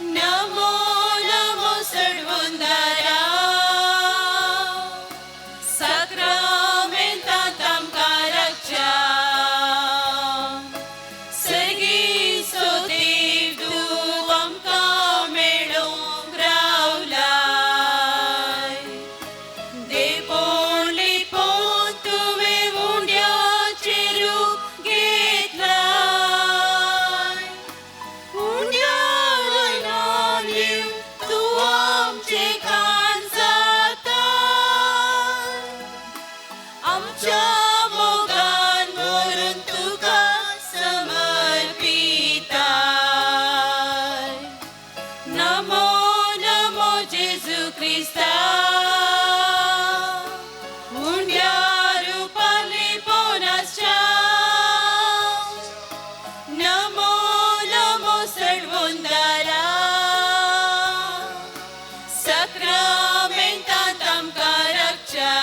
नमो नमो सडवंदारा साक्रामेंतांत आमकां राखच्या सर्गीचो देवदूत आमकां मेळोवंक रावलाय देवपण लिपोवन तुवें उंड्याचें रूप घेतलाय उंड्या वयल्यान येवन तूं आमचें खाण जाता आमच्या मोगान भरून तुका समर्पिताय. नमो नमो जेजू क्रिस्ता उंड्या रुपान लिपोवन आसच्या नमो नमो सडवंदारा साक्रामेंतांत आमकां राखच्या.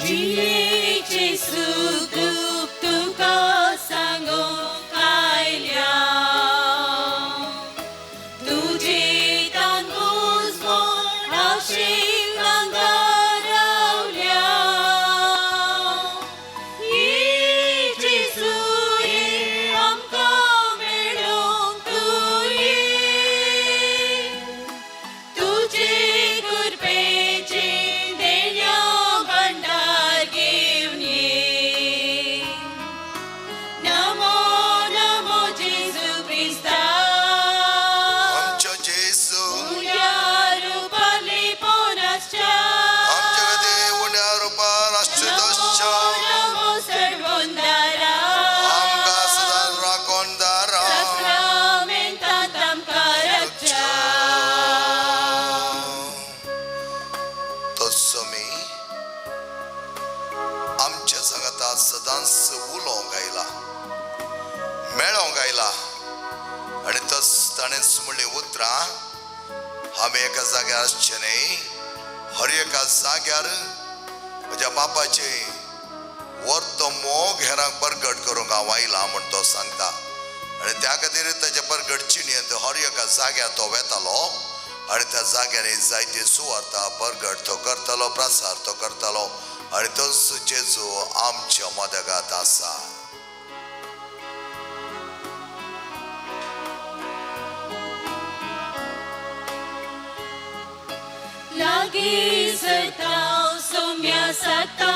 जियेचें सूख दुख तुका सांगूंक आयल्या तुजे तांदूळ आशेन हांगा रावल्या. ये जेजू ये आमकां मेळोवंक तूं ये तुजे कृपेचें देण्या भांडार घेवन ये. नमो नमो जेजू क्रिस्ता आमच्या जेजू उंड्या रुपान लिपोवन आसच्या आमच्या खातीर उण्या रुपान आसचे नमो नमो सडवंदारा आमकां सदां राखणदारा साक्रामेंतांत आमकां राखच्या. तो समी आमच्या सांगाता सदांच उलोवंक आयला, मेळोवंक आयला आनी तस ताणेंच म्हणलीं उतरां, हांवें एका जाग्यार आसचें न्हय, हर एका जाग्यार म्हज्या बापाचे वर्तो मोग हेरांक परगट करूंक हांव आयला म्हण तो सांगता. आनी त्या खातीर ताच्या परगट चिणयेंत हर एका जाग्यार तो वेतालो आनी त्या जाग्यांनी जायती सुवार्ता परगट तो करतालो, प्रसार तो करतालो आनी तोच जेजू आमच्या मदगात आसा. लागीं सरता सोम्या साता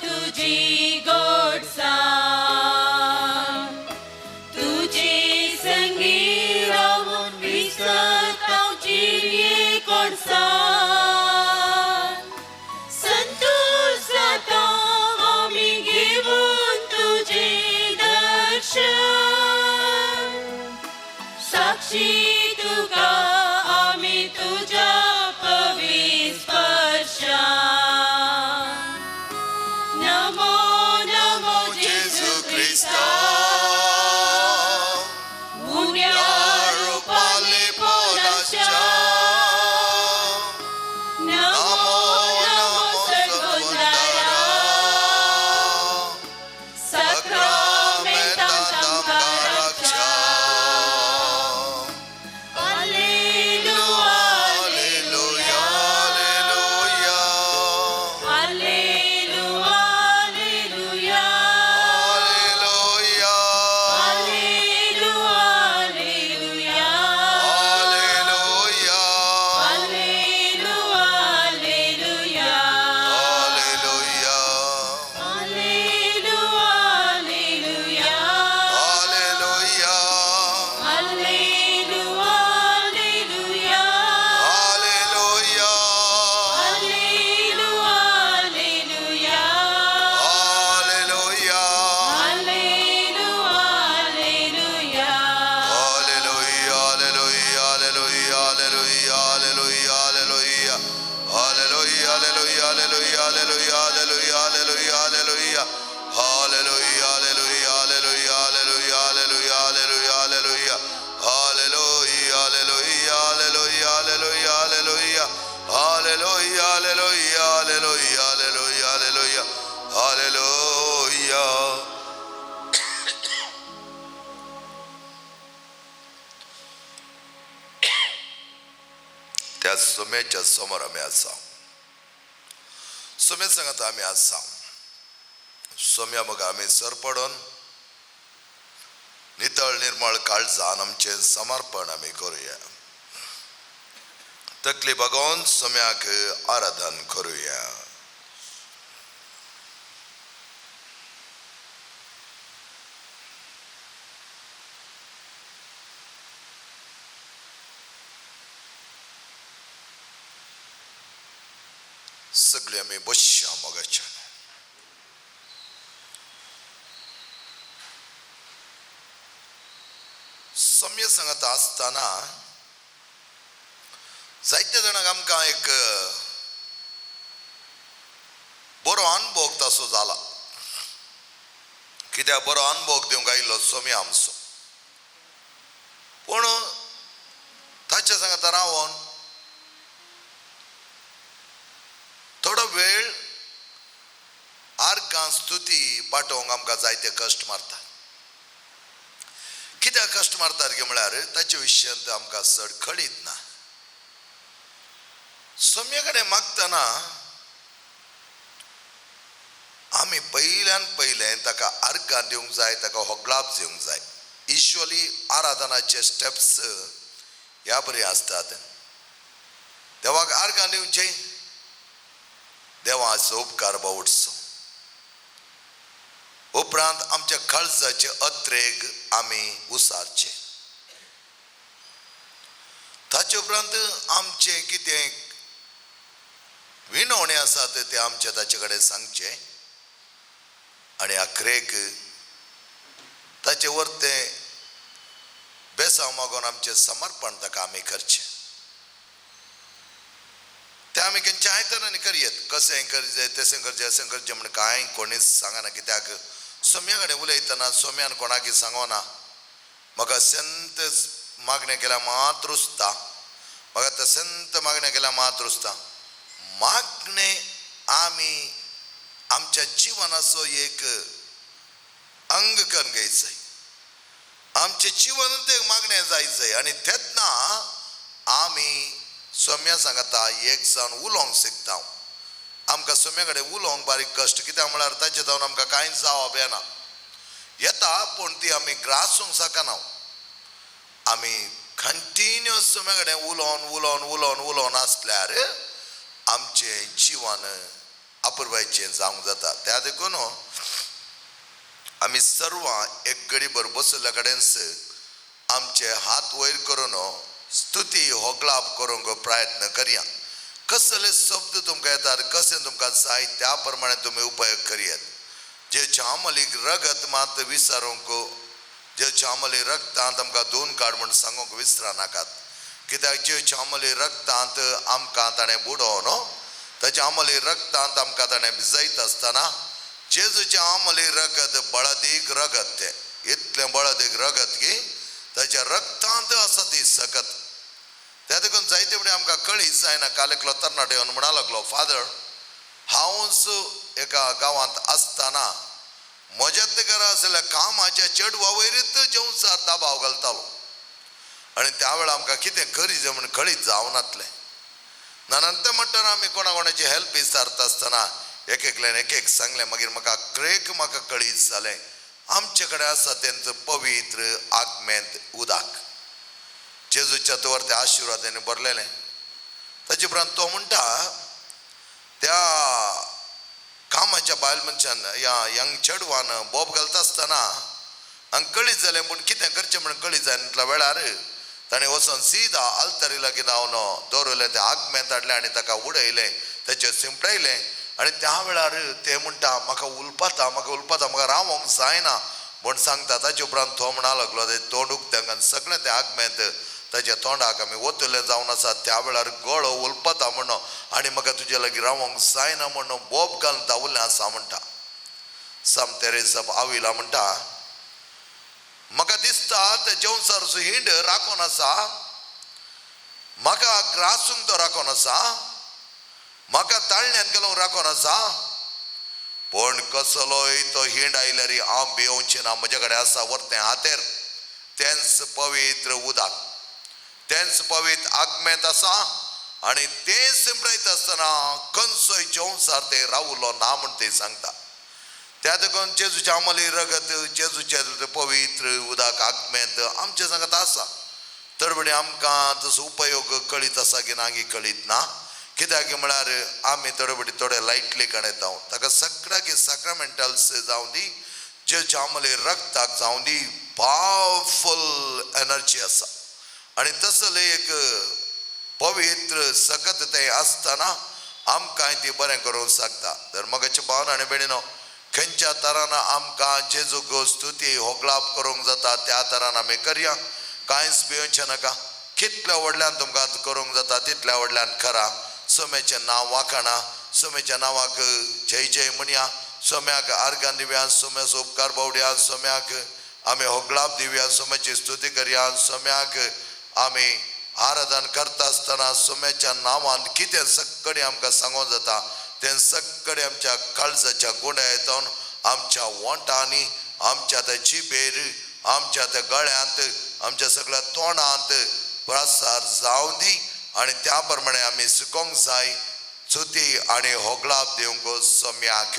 तुजी गोडसाण तुजे संगी रावून विसरता जिये कोडसाण संतोष जाता आमी घेवन तुजें दर्शन साक्षी तुका आमी तुज्या पवित्र स्पर्शान. नमो नमो जेजू क्रिस्ता उण्या रुपान लिपोवन आसच्या नमो नमो सडवंदारा साक्रामेंतांत आमकां राखच्या. Hallelujah, hallelujah, hallelujah, hallelujah, hallelujah, hallelujah. त्या सुमेच्या समोर आमी आसा, सुमे सांगता आमी आसा. सोम्या मग आमी सरपडून नितळ निर्मळ काळजान आमचें समर्पण आमी करुया. तकली बगोवन सोम्याक आराधन करुया. सगळे आमी बसया मोगाच्यान. सम्य सांगता आसतना जायत्या जाणांक आमकां एक बरो अनुभव तसो जाला. कित्याक बरो अनुभव दिवंक आयिल्लो सोम्या आमचो, पूण ताच्या सांगता रावन थोडो वेळ आर्गां स्तुती पाठोवंक आमकां जायते कश्ट मारता. कित्याक कश्ट मारतात गे म्हळ्यार ताचे विशयांत आमकां चड कळीत ना. सोम्या कडेन मागतना आमी पयल्यान पयलें ताका आर्गां दिवंक जाय, ताका होगळाप दिवंक जाय. युज्वली आराधनाचे स्टेप्स ह्या बरी आसतात. देवाक आर्गां दिवचें, देवाचो उपकार बावडचो. उपरांत आमच्या काळजाचे अत्रेग आमी उसारचे. ताचे उपरांत आमचें कितें विनवणें आसा तें आमचें ताचे कडेन सांगचें आनी अखरेक ताचे वरतें बेसांव मागून आमचें समर्पण ताका आमी करचें. तें आमी खंयच्या आयतनांनी करयेत, कशें करचें तशें करचें अशें करचें म्हण कांय कोणीच सांगना. कित्याक सोम्या कडेन उलयतना सोम्यान कोणाकी सांगना, म्हाका संत मागणें केल्यार मात रुचता, म्हाका तें संत मागणें केल्यार मात रुचता. मागणें आमी आमच्या जिवनाचो एक अंग करून घेयचें, आमचें जिवन तें मागणें जायचें. आनी तेन्ना आमी सोम्या सांगता एक जावन उलोवंक शिकता. आमकां सोम्या कडेन उलोवंक बारीक कश्ट, कित्याक म्हळ्यार ताचे जावन आमकां कांयच जावप येना, येता पूण ती आमी ग्रासूंक शकना. आमी कंटिन्युअस सोम्या कडेन उलोवन उलोवन उलोवन उलोवन आसल्यार आमचें जिवन अपुरबायचें जावंक जाता. त्या देखून आमी सर्वां एक गडीभर बसयल्ल्या कडेनच आमचे हात वयर करून स्तुती होगळाप करूंक प्रयत्न करया. कसले शब्द तुमकां येतात, कशें तुमकां जाय त्या प्रमाणे तुमी उपयोग करयात. जेच्या आमलीक रगत मात विसरूंक, जेच्या आमली रगतांत आमकां धुवन काड म्हूण सांगूंक विसरा नाकात. कित्याक जेच्या आमली रगतांत आमकां ताणें बुडोवन, ताच्या आमली रगतांत आमकां ताणें भिजयत आसतना जेजूचें आमली रगत बळदीक रगत, तें इतलें बळदीक रगत की ताच्या रगतांत आसा ती सकत. त्या देखून जायते फुडें आमकां कळीत जायना. काल एकलो तरणाटो येवन म्हणा लागलो, फादर हांवच एका गांवांत आसतना म्हज्यात घरा आशिल्ल्या कामाच्या चेडवा वयरीत जेवसार दबाव घालतालो आनी त्या वेळार आमकां कितें करीत म्हूण कळीत जावनातलें. नंतर म्हणटना आमी कोणा कोणाची हेल्प विचारता आसतना एक एकल्यान एक एक सांगलें. मागीर म्हाका क्रेक म्हाका कळीत जालें आमचे कडेन आसा तेंचो पवित्र आगमेंत उदक, जेजूच्या तवर त्या आशिर्वादांनी भरलेलें. ताचे उपरांत तो म्हणटा त्या कामाच्या बायल मनशान ह्या यंग चेडवान बोब घालता आसतना हांगा कळीत जालें, पूण कितें करचें म्हण कळीत जायना. वेळार ताणें वचोन सीधा आल्तरी लागीं धांवन दवरलें, तें आगमेंत हाडलें आनी ताका उडयलें, ताचेर शिंपडायलें. आनी त्या वेळार ते म्हणटा म्हाका उलपाता, म्हाका उलपाता, म्हाका रावोंक जायना म्हूण सांगता. ताचे उपरांत तो म्हणा लागलो, तें तोंड उक्तें आनी सगळें तें आगमेंत ताच्या तोंडाक आमी ओतलें जावन आसा. त्या वेळार गळो उलपाता म्हणून आनी म्हाका तुजे लागीं रावोंक जायना म्हणून बोब घालून धांवल्लें आसा म्हणटा. सम तेरेसा आविला म्हणटा, म्हाका दिसता ते जेवसारचो हिंड राखोन आसा, म्हाका ग्रासूंक तो राखोन आसा. म्हाका ताळण्यान गेलो राखोन आसा, पूण कसलोय तो हिंड आयल्यार हांव भियोवचें ना. म्हजे कडेन आसा व्हरतें हातेर, तेंच पवित्र उदक, तेंच पवित्र आगमेंत आसा आनी तें सिमरायता आसतना खंयचोय जेवसार तें रावलो ना म्हण ते सांगता. त्या देखून जेजूचें आमली रगत, जेजूचें पवित्र उदक आगमेंत आमचे सांगत आसा. तरबडी आमकां तसो उपयोग कळीत आसा की ना की कळीत ना, कित्याक म्हळ्यार आमी थोडे थोडे लायटली काडयता. ताका सगळ्याक साक्रामेंटल्स जावं दी, जेजूच्या आमले रक्ताक जावं दी, पावरफुल एनर्जी आसा आनी तसले एक पवित्र सकत तें आसतना आमकां ती बरें करूंक शकता. तर मगाचे भावन आनी भयणीनो, खंयच्या तरान आमकां जेजूक स्तुती होगळाप करूंक जाता त्या तरान आमी करया. कांयच भियोवचें नाका. कितल्या व्हडल्यान तुमकां करूंक जाता तितल्या व्हडल्यान करा. सोम्याचें नांव वाखाणा, सोम्याच्या नांवाक जय जय म्हणया, सोम्याक आर्गां दिवया, सोम्याचो उपकार बावड्या, सोम्याक आमी होगळाप दिवया, सोम्याची स्तुती करया. सोम्याक आमी आराधन करता आसतना सोम्याच्या नांवान कितें सगळें आमकां सांगूंक जाता तें सगळें आमच्या काळजाच्या गुण्या येतून, आमच्या वोंटांनी, आमच्या त्या जिबेर, आमच्या त्या गळ्यांत, आमच्या सगळ्या तोंडांत प्रसार जावं दी आनी त्या प्रमाणे आमी शिकोंक जाय. स्तुती आनी होगळाप दिवंक सोम्याक.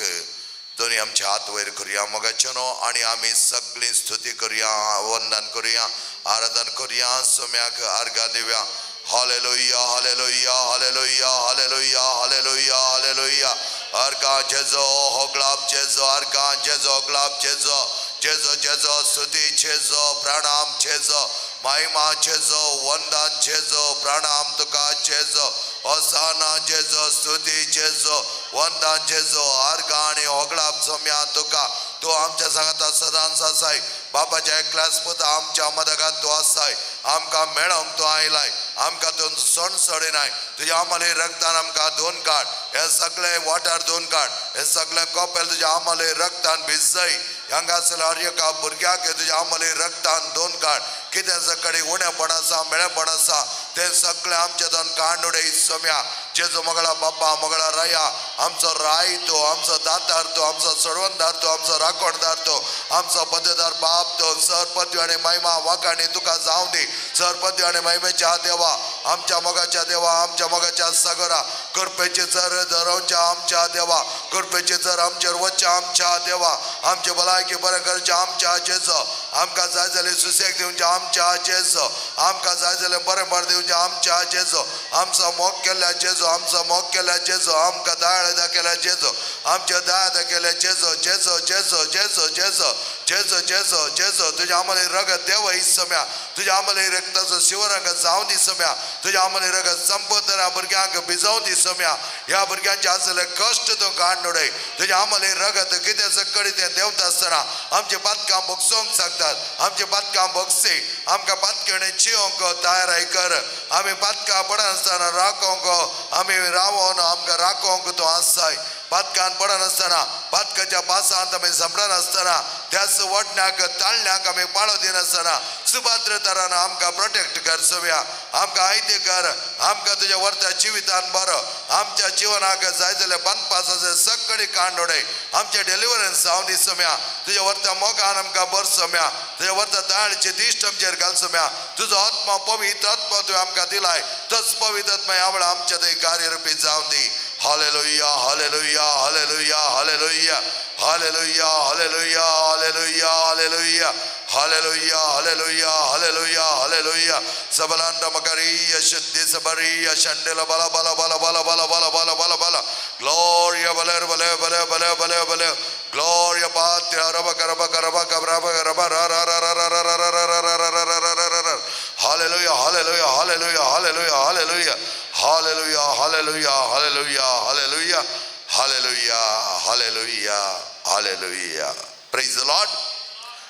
दोनी आमचे हात वयर करुया मोगाचेनो आनी आमी सगळीं स्तुती करुया, वंदन करुया, आराधन करुया, सोम्याक आर्गां दिवया. Hallelujah, hallelujah, hallelujah, hallelujah, hallelujah, hallelujah. आर्गां जेजो, होगळाप जेजो, आर्गां जेजो, होगळाप जेजो, जेजो जेजो, स्तुती जेजो, प्रणाम जेजो, महिमा जेजो, वंदन जेजो, प्रणाम तुका जेजो, होसाना जेजो, स्तुती जेजो, वंदन जेजो, आर्गां आनी होगळाप सोम्या तुका. तूं आमच्या सांगाता सदांच आसाय. बापाच्या एकल्याच पुता आमच्या मदगात तूं आसाय. आमकां मेळोंक तूं आयलाय, आमकां तूं सण सोडिनाय. तुज्या आमले रक्तान आमकां धुवन काड, हे सगळे वाठार धुवन काड, हे सगळे कोपेल तुज्या आमले रक्तान भिजय. हांगासर हर एका भुरग्याक तुज्या आमले रक्तान धुवन काड. कितें सगळें उणेपण आसा, मेळेपण आसा तें सगळें आमच्या दोन कांड उडय सोम्या. जेजू मगळा बाप्पा, मगळा राया, आमचो राय तूं, आमचो दातार तूं, आमचो सोडवणदार तूं, आमचो राखणदार तूं, आमचो पद्ददार बाप तूं. सर पदवी आनी महिमा वाखाणी तुका जावं दी. सर पदवी आनी महिमेच्या देवा, आमच्या मोगाच्या देवा, आमच्या मोगाच्या सागरा, कृपेचे जर धरोवच्या आमच्या देवा, कृपेचे जर आमचेर वचच्या आमच्या देवा, आमचे भलायकी बरें करच्या आमच्या जेजो, आमकां जाय जाल्यार सुसेग दिवच्या आमच्या जेजो, आमकां जाय जाल्यार बरें बरें दिवच्या आमच्या जेजो, आमचो मोग केल्ल्या जेजो, आमचो मोग केल्ल्या जेजो, आमकां दयाळ दाखयल्या जेजो, आमच्या दया दाखयल्या जेजो, जेजो जेजो जेजो जेजो जेजो जेजो जेजो. तुज्या आमले रगत देव सोम्या, तुज्या आमले रक्ताचो शिवरंग जावं दी सोम्या, तुज्या आमले रगत संपतना भुरग्यांक भिजोवं दी सोम्या. ह्या भुरग्यांचे आसले कश्ट तूं काडून उडय. तुज्या आमले रगत कितें सगळें तें देंवता आसतना आमचे पातकां भोगसोंक शकतात, आमचे पातकां भोगसी, आमकां पातकेणे जिवंक तयाराय कर. आमी पातकां पडनासतना राखोंक, आमी रावोन आमकां राखोंक तूं आसाय. पातकान पडनासतना, पातकाच्या पासांत आमी सांपडनासतना, त्याच वडण्याक ताळण्याक आमी पाळो दिनासतना सुपात्र तरान आमकां प्रोटेक्ट कर सोम्या. आमकां आयते कर, आमकां तुज्या वर्त्या जिवितान बरो, आमच्या जिवनाक जाय जाल्यार बांदपासाचे सगळी कांड उडय. आमचें डिलिवरन्स जावं दी सोम्या. तुज्या वर्त्या मोगान आमकां बर सोम्या. तुज्या वर्त्या दयाळाची दिश्ट आमचेर घाल सोम्या. तुजो आत्मा पवित्र आत्मा तुवें आमकां दिलाय, तोच पवित्र आत्मा ह्या वेळार आमच्या थंय कार्यरुपी जावं दी. Hallelujah, hallelujah, hallelujah, hallelujah, hallelujah, hallelujah, hallelujah, hallelujah, hallelujah, hallelujah, hallelujah, hallelujah. सबलांड मकरीय शुद्धि सबरीय शंडिल बल बल बल बल बल बल बल बल बल ग्लोरिया बले बले बले बले बले बले ग्लोरिया पात्र रब करब करब करब रब र र र र र र र र र र र र र र र. Hallelujah, hallelujah, hallelujah, hallelujah, hallelujah, hallelujah, hallelujah, hallelujah, hallelujah, hallelujah, hallelujah, hallelujah. Praise the Lord.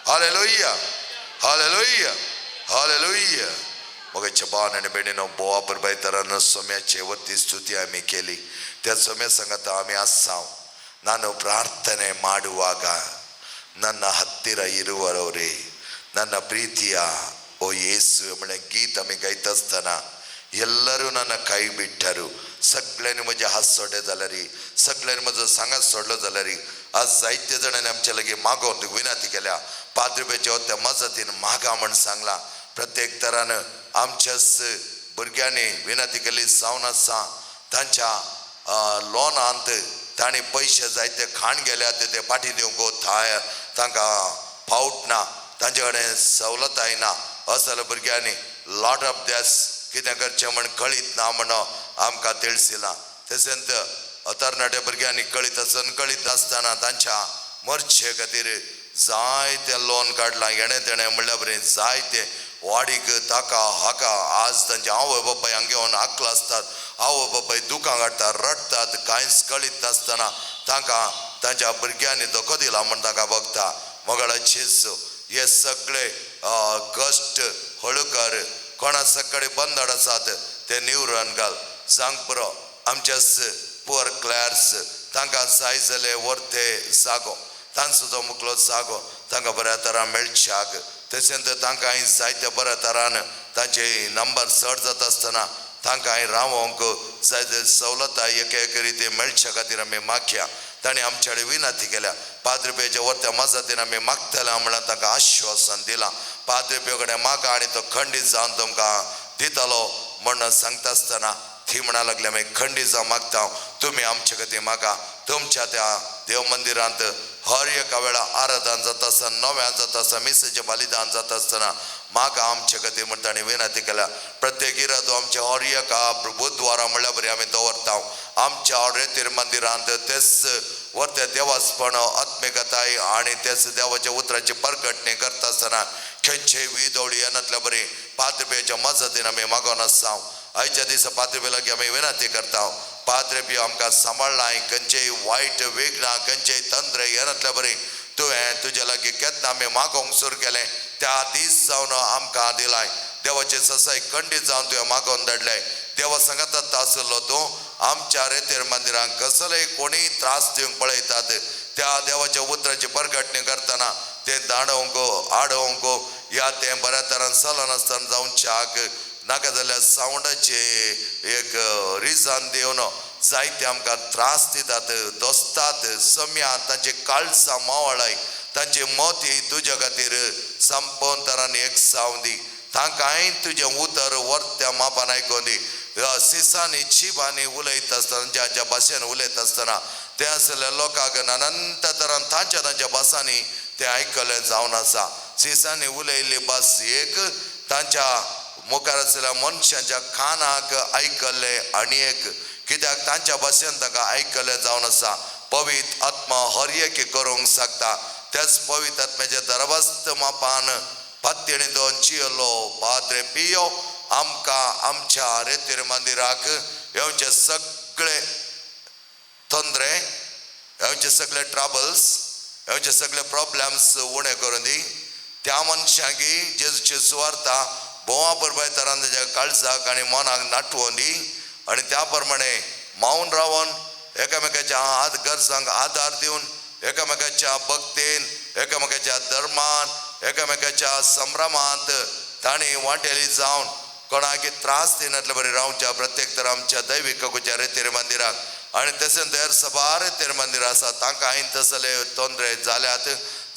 Hallelujah, hallelujah, hallelujah. मग छबान आणि बहिणीनो, बोवा परबायतरांनो, सोम्याचे वरती ಸ್ತುತಿ आम्ही केली. त्या ಸೊಮ್ಯ ಸಂಗತ ಆಮೆ ಅಸ್ಸಾಂ. ನಾನು ಪ್ರಾರ್ಥನೆ ಮಾಡುವಾಗ ನನ್ನ ಹತ್ತಿರ ಇರುವರವರೇ, ನನ್ನ ಪ್ರೀತಿಯ ಓ ಯೇಸು ಎಂಬ ಗೀತ ಆಮಿ ಗೈತಸ್ತನ. ಎಲ್ಲರೂ ನನ್ನ ಕೈ ಬಿಟ್ಟರು, सगळ्यांनी म्हजे हात सोडले जाल्यार, सगळ्यांनी म्हजो सांगात सोडलो जाल्यार, आज जायते जाणांनी आमच्या लागीं मागोवन विनंती केल्या. पाद्रपेच्या त्या मजतीन मागा म्हण सांगला. प्रत्येक तरान आमच्याच भुरग्यांनी विनंती केली जावन आसा तांच्या लोनांत तांणी पयशे जायते खाण गेल्यात ते फाटीं दिवंक तांकां फावट ना, तांचे कडेन सवलताय ना. असल्या भुरग्यांनी लॉट ऑफ दॅस कितें करचें म्हण कळीत ना म्हण आमकां तिळसिलां. तशेंच तरणाट्या भुरग्यांनी कळीत आसून कळीत नासतना तांच्या मरचे खातीर जायतें लोन काडलां, हेणें तेणें म्हणल्या बरें जायते वाडीक ताका हाका. आज तांचे आवय बापाय हांगे येवन आकल आसतात, आवय बापाय दुकां काडटात, रडटात, कांयच कळीत नासतना तांकां तांच्या भुरग्यांनी धोको दिला म्हण तांकां बगता. मोगाळाचेच हे सगळे कश्ट हळुकर कोणा सकाळी बंदड आसात ते निवरण घाल. सांग पुरो आमच्याच पुअर क्लॅर्स तांकां जाय जाले वर्ते जागो, तांचो तो मुकलो जागो तांकां बऱ्या तरान मेळच्याक. तशेंच तांकां जायत्या बऱ्या तरान तांचे नंबर चड जाता आसतना तांकां रावोंक जायते सवलताय एक एक रिती मेळच्या खातीर आमी मागया. तांणी आमच्या कडेन विनंती केल्या. पाद्रपेच्या वर्त्या मजतीन आमी मागतले म्हणल्यार तांकां आश्वासन दिलां. पाद्रपे कडेन मागा आनी तो खंडीत जावन तुमकां दितलो म्हण सांगता आसतना ती म्हणा लागली, आमी खंडीत जावन मागता, तुमी आमचे खातीर मागा. तुमच्या त्या देव मंदिरांत हर एका वेळा आराधन जाता आसतना, नव्यान जाता आसतना, मिसेचें बलिदान जाता आसतना मागा आमचे खातीर म्हण तांणी विनंती केल्या. प्रत्येक इरादो आमच्या हर एका बुधवारा म्हणल्यार बरी आमी दवरता. आमच्या रेतीर मंदिरांत तेच वर्ते देवासपण आत्मिकताय आनी तेच देवाच्या उतराची परगटणी करता आसतना खंयचेय विदोळी येनातल्या बरी पाद्रपेच्या मजतीन आमी मागोन आसता. आयच्या दिसा पाद्रपे लागीं आमी विनंती करता, पाद्रपी आमकां सांबाळ्ळाय, खंयचेय वायट विघ्नां खंयचेय तंत्र येनातल्या बरी तुवें तुज्या लागीं केन्ना आमी मागोवंक सुरू केलें त्या दीस जावन आमकां दिलाय. देवाचे ससाय खंडीत जावन तुवें मागोवन धाडलें. देवा सांगात आसलो तूं आमच्या रेतेर मंदिरांक कसलेय कोणीय त्रास दिवंक पळयतात त्या देवाच्या उतराची परगटणी करतना ते दाडोवंक आडोवंक या तें बऱ्या तरान चलनासतना जावच्याक नाका जाल्यार सावंडाचे एक रिजन दिवन जायते आमकां त्रास दितात, दोस्तात सम्या तांचे काळसां मावळाय, तांचे मोती तुज्या खातीर संपवन तरान एक जावन दी. तांकांय तुजें उतर वर्त्या मापान आयकोन दी. सिसांनी चिबांनी उलयता आसतना ज्या ज्या भाशेन उलयता आसतना ते आसल्या लोकांक अनंत तरान तांच्या तांच्या भासांनी ते आयकलें जावन आसा. सिसांनी उलयल्ली भास एक तांच्या मुखार आसल्या मनशांच्या कानाक आयकल्लें आनी एक, कित्याक तांच्या भाशेन तांकां आयकल्लें जावन आसा. पवित्र आत्मा हर एक करूंक शकता. त्याच पवित्र आत्म्याच्या दरवस्त मापान पत्तेणी दोन चियलो पाद्रे पियो आमकां आमच्या रेतीर मंदिराक येवचे सगळे तंत्रे, येवचे सगळे ट्रबल्स, येवचे सगळे प्रॉब्लम्स उणें करून दी. त्या मनशांकी जेजूची सुवार्ता भोंवा परबाय तरान ताच्या काळजाक आनी मनाक नाटवून दी आनी त्या प्रमाणे मावन रावन एकामेकाच्या हात गरजांक आदार दिवन एकामेकाच्या भक्तीन, एकामेकाच्या धर्मान, एकामेकाच्या संभ्रमांत तांणी वांटेली जावन कोणाक त्रास दिनातले बरें रावच्या प्रत्येक तर आमच्या दैवीक ककुच्या रेतीर मंदिराक आनी तशेंच देर सबार रेतीर मंदिर आसा तांकां हांवें तसले तोंदरे जाल्यात.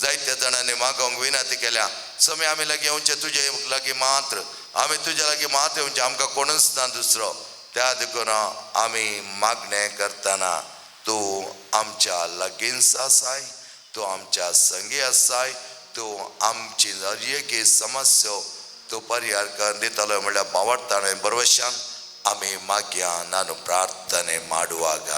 जायत्या जाणांनी मागोवंक विनंती केल्या, समी आमी लागीं येवचें तुजे लागीं मात्र, आमी तुज्या लागीं मात्र येवचें, आमकां कोणूच ना दुसरो. त्या देखून आमी मागणें करतना तूं आमच्या लागींच आसाय, तूं आमच्या संगी आसाय, तूं आमची हर एक समस्या तूं परिहार कर दितलो म्हणल्यार भावार्थान बरवशान आमी मागया नानू प्रार्थने ಮಾಡುವಾಗ.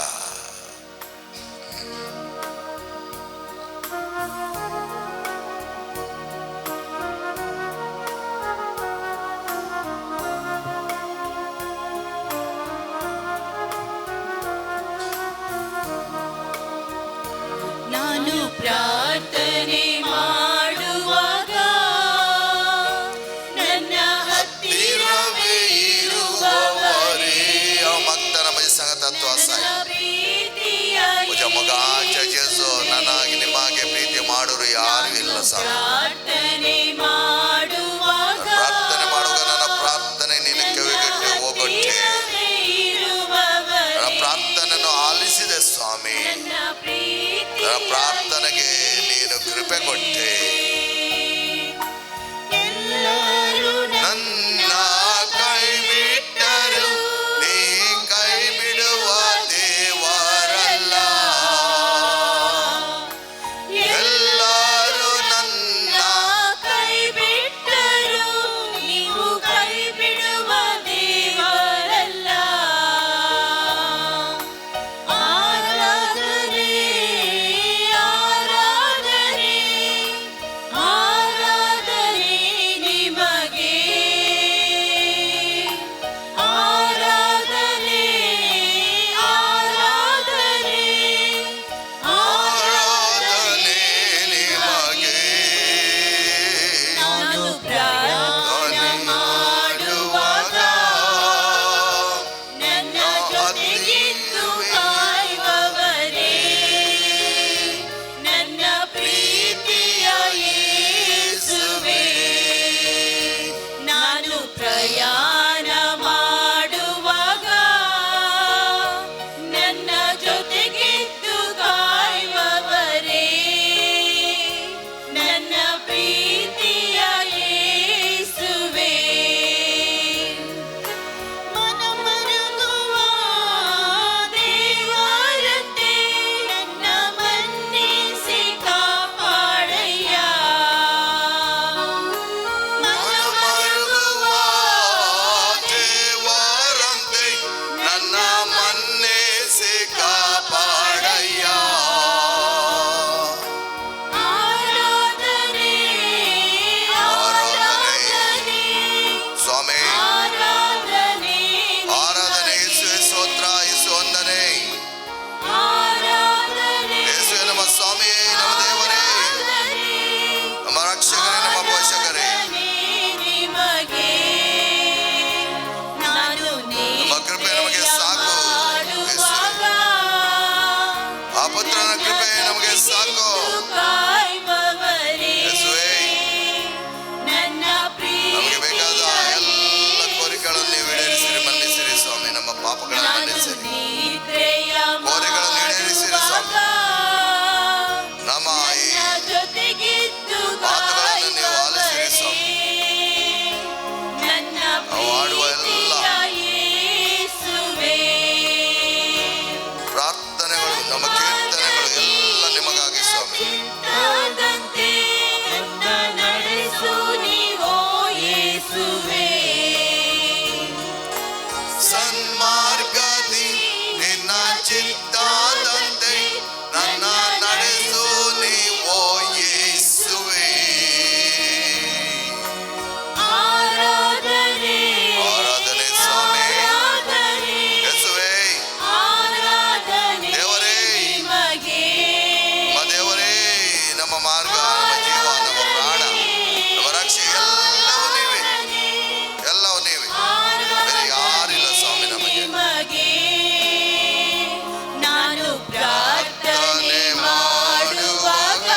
ನಾನು ಪ್ರಾರ್ಥನೆ ಮಾಡುವಾಗ ನನ್ನ ಹತ್ತಿರವೇ ಇರುವವರೇ, ಮಕ್ತನ ಮಜ ಸಂಗತತ್ವ ನನ್ನ ಪ್ರೀತಿಯ म्हज्या मोगाच्या जेजू ನನ್ನಾಗಿ ನಿಮಗೆ ಪ್ರೀತಿ ಮಾಡೋರು ಯಾರು ಇಲ್ಲ ಸ್ವಾಮಿ. ಪ್ರಾರ್ಥನೆ ಮಾಡುವಾಗ ಪ್ರಾರ್ಥನೆ ಮಾಡುವಾಗ ನನ್ನ ಪ್ರಾರ್ಥನೆ ನಿನ್ನ ಕಿವಿಗಟ್ಟೆ ಹೋಗಟ್ಟೆ. ಹತ್ತಿರವೇ ಇರುವವರೇ, ರಕ್ಷಕರೇ, ನಮ್ಮ ಪೋಷಕರೇ. ನಿಮಗೆ ನಾನು ನಿಮ್ಮ ಕೃಪೆ ನಮಗೆ ಸಾಕು. ಮಾಡುವಾಗ ಆ ಪುತ್ರನ ಕೃಪೆ ನಮಗೆ ಸಾಕು. ಕಾಯುವವರೇ, ಯೇಸುವೇ, ನನ್ನ ನಮಗೆ ಬೇಕಾದ ಎಲ್ಲ ಕೋರಿಕೆಗಳನ್ನು ನೀವು ಈಡೇರಿಸಿರಿ, ಮನ್ನಿಸಿರಿ ಸ್ವಾಮಿ. ನಮ್ಮ ಪಾಪಗಳನ್ನು ಮನ್ನಿಸಿರಿ. ನಿದ್ರೆಯ ಕೋರಿಕೆಗಳನ್ನು ಈಡೇರಿಸಿರಿ ಸ್ವಾಮಿ. ನಮ್ಮ ಈ ಜೊತೆಗಿದ್ದು ಮಾತುಗಳನ್ನು ನೀವು ಆಲಿಸಿರಿ ಸ್ವಾಮಿ. ನನ್ನ ನಾವು ಆಡುವ ಎಲ್ಲ ಯೇಸುವೇ, ಪ್ರಾರ್ಥನೆಗಳು, ನಮ್ಮ ಕೀರ್ತನೆಗಳು ಎಲ್ಲ ನಿಮಗಾಗಿ ಸ್ವಾಮಿ. ಚಿತ್ತದಂತೆ ನನ್ನ ನಡೆಸು ನೀವೋ ಯೇಸುವೇ. ಸನ್ಮಾರ್ಗದಿ ನಿನ್ನ ಚಿತ್ತದಂತೆ ನನ್ನ ನಡೆಸು ನೀವೋ ಯೇಸುವೇ. ಆರಾಧನೆ, ಆರಾಧನೆ ಸ್ವಾಮಿ. ಆರಾಧನೆ, ಯೇಸುವೇ, ಆರಾಧನೆ ದೇವರೇ. ನಿಮಗೆ. ನಮ್ಮ ದೇವರೇ, ನಮ್ಮ ಮಾರ್ಗ, ನಮ್ಮ ಜೀವ, ನಮ್ಮ ಪ್ರಾಣ, ನಮ್ಮ ರಕ್ಷೆ ಎಲ್ಲವೂ ನೀವೇ, ಎಲ್ಲವೂ ನೀವೇ. ಬೇರೆ ಯಾರಿಲ್ಲ ಸ್ವಾಮಿ ನಮಗೆ. ನಿಮಗೆ ನಾನು ಪ್ರಾರ್ಥನೆ ಮಾಡುವಾಗ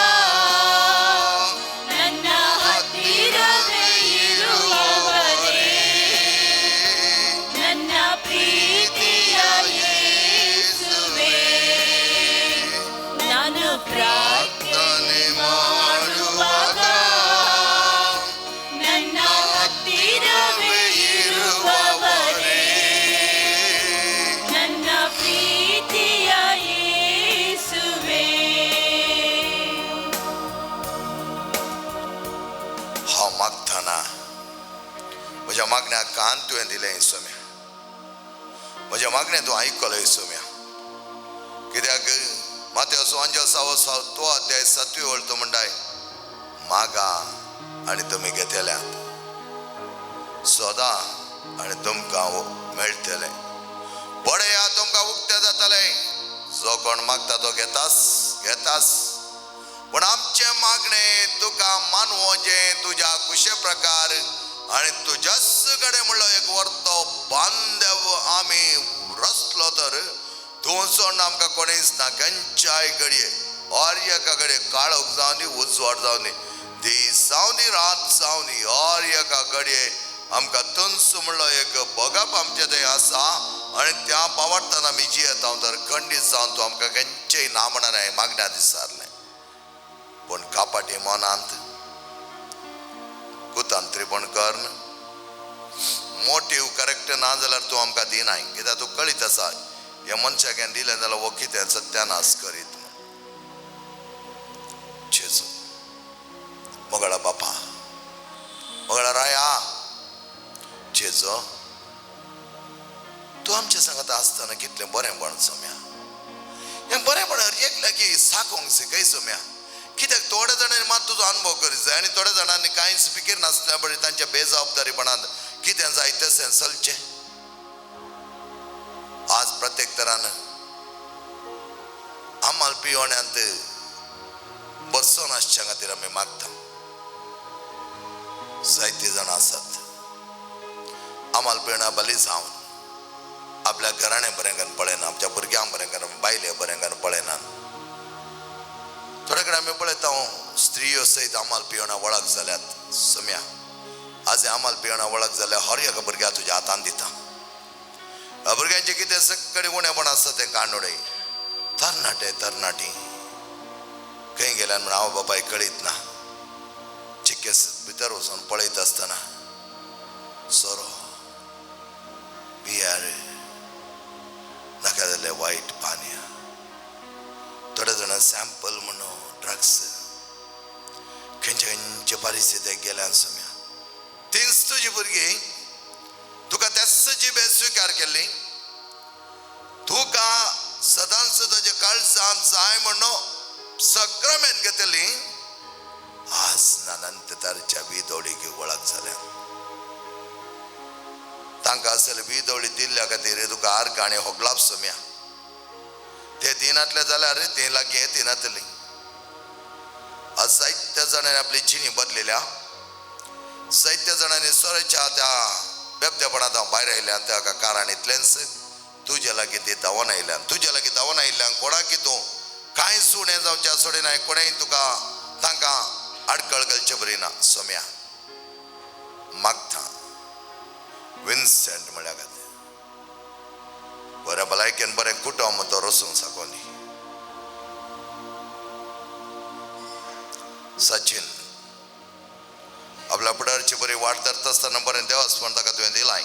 ನನ್ನ ಹತ್ತಿರವೇ ಇರುವವರೇ, ನನ್ನ ಪ್ರೀತಿಯ ಯೇಸುವೇ. ನಾನು ಪ್ರಾರ್ಥನೆ ಮಾಡುವಾಗ ನನ್ನ ಹತ್ತಿರವೇ ಇರುವವರೇ, ನನ್ನ ಪ್ರೀತಿಯ ಯೇಸುವೇ. हांव मागतना म्हज्या मागण्याक कान तुवें दिलें सोम्या, म्हज्या मागणें तूं आयकलें सोम्या. कित्याक मात्यो सुवांजो सावतो अध्याय सातवी वळ तूं म्हणटाय, मागा आनी तुमी घेतल्यात, सोदा आनी तुमकां मेळटलें, पळया तुमकां उक्तें जातलें. जो कोण मागता तो घेतास घेतास. पूण आमचें मागणें तुका मानवचें तुज्या कुशे प्रकार आनी तुज्याच कडेन म्हणलो एक वर्तो बांधव आमी रचलो तर तूं सोडून आमकां कोणीच ना. खंयच्याय घडये हर एका घडये, काळोख जावं दी, उजवाड जावं दी, दीस जावं दी, रात जावं दी, हर एका घडये आमकां तुंच म्हणलो एक भोगप आमचें थंय आसा आनी त्या पावडटान आमी जियेता. तर खंडीत जावन तूं आमकां खंयचेय ना म्हणना मागण्या दिसारलें. पूण कापाटी मनांत कुतांत्रीपण कर्ण मोटीव करेक्ट ना जाल्यार तूं आमकां दिनाय. कित्याक तूं कळीत आसा ह्या मनशाक हें दिलें जाल्यार हो कितें सत्यानाश करीत म्हूण. जेजू मोगळा बापा, मोगळा राया जेजू, तूं आमच्या सांगता आसतना कितलें बरेंपण सोम्या. हें बरेंपण हर एकल्याक साकोंक शिकय सोम्या. कित्याक थोड्या जाणांनी मात तुजो अनुभव करीत जाय आनी थोड्या जाणांनी कांयच फिकीर नासल्या बरी तांच्या बेजबाबदारीपणान कितें जाय तशें चलचें. आज प्रत्येक तरान आमाल पियोण्यांत बसोन आसच्या खातीर आमी मागता. जायते जाणां आसात आमाल पियणा बली जावन आपल्या घराण्या बरें पळयना, आमच्या भुरग्यांक बरें, बायले बरें पळयना. थोडे कडेन आमी पळयता स्त्रियो सयत आमाल पिवणा वळख जाल्यात सोम्या. आज आमाल पिवणा वळख जाल्यार हर एका भुरग्याक तुज्या हातान दिता. भुरग्यांचे कितें सगळे उणेपण आसता तें कांडोडे. तरणाटे तरणाटी खंय गेल्यान म्हण हांव बापाय कळीत ना. चिक्केस भितर वचून पळयत आसतना सोरो, बियर, नाका जाल्यार वायट पानयां, थोडे जाणां सॅम्पल म्हणून ड्रग्स, खंयचे खंयचे परिस्थितीक गेल्यान सोम्या. तींच तुजी भुरगीं तुका त्याच जिबे स्विकार केल्ली, तुका सदांच तुज्या काळजान जाय म्हणून सक्रमेंत घेतली. आज नानंत तारच्या विदोळीक वळख जाल्या. तांकां आसले विदोळी दिल्ल्या खातीर तुका आर्ग आनी होगलाप सोम्या. ते दिनातले जाल्यार ते लागीं येतिनातली. आज जायत्या जायत्या जाणांनी आपली जिणी बदलेल्या, जायत्या जाणांनी सोऱ्याच्या त्या बेबदेपणांत भायर आयल्यान. त्या कारण इतलेंच तुज्या लागीं ती धांवून आयल्यान, तुज्या लागीं धांवून आयिल्ल्यान कोणाक तूं कांय सुणें जावच्या सोडिनाय, कोणेय तुका तांकां आडकळ घालचे बरी ना. सोम्या मागता विन्सेंट म्हळ्या खातीर बऱ्या भलायकेन बरें कुटुंब तो रसूंक साकोनी. सचिन आपल्या फुडारची बरी वाट धरता आसतना बरें देवासपण ताका तुवें दिलाय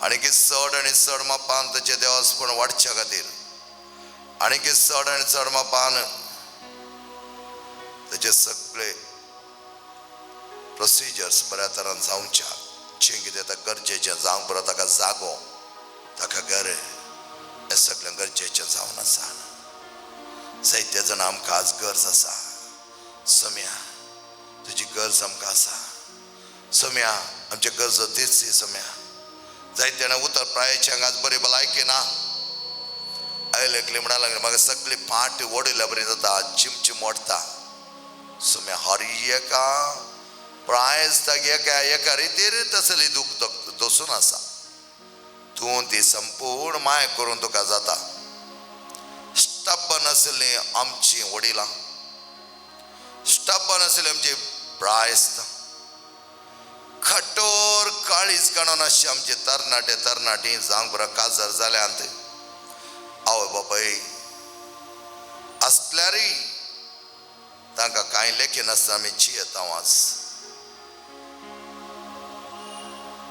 आनी की चड आनी चड मापान ताचें देवासपण वाडच्या खातीर आनी की चड आनी चड मापान ताचे सगळे प्रोसिजर्स बऱ्या तरान जावच्या, जें कितें ताका गरजेचें जावंक बरो ताका जागो ताका घर हें सगळें गरजेचें जावन आसा. जायते जाणां आमकां आज गरज आसा. सोम्या तुजी गरज आमकां आसा. सोम्या आमची गरज तीच ती. सोम्या जायते जाणां उतर प्रायेची हांगा आज बरी भलायकी ना. आयले एकली म्हणा लागले म्हाका सगळी फाट ओडिल्ल्या बरी जाता, चिमचिम ओडटा. सोम्या हर एका प्रायस्ताक एका एका रितीर तसली दूख दसून आसा. तूं ती संपूर्ण माय करून तुका जाता. स्टब्बन आसली आमची वडिलां, स्टब्बन आसली आमची प्रायस्त, कठोर काळीज काडून आसचे आमचे तरणाटे तरणाटी जावंक बरो काजार जाल्यांत. आवय बापाय आसल्यारय तांकां कांय लेखिनासतना आमी जियेता आज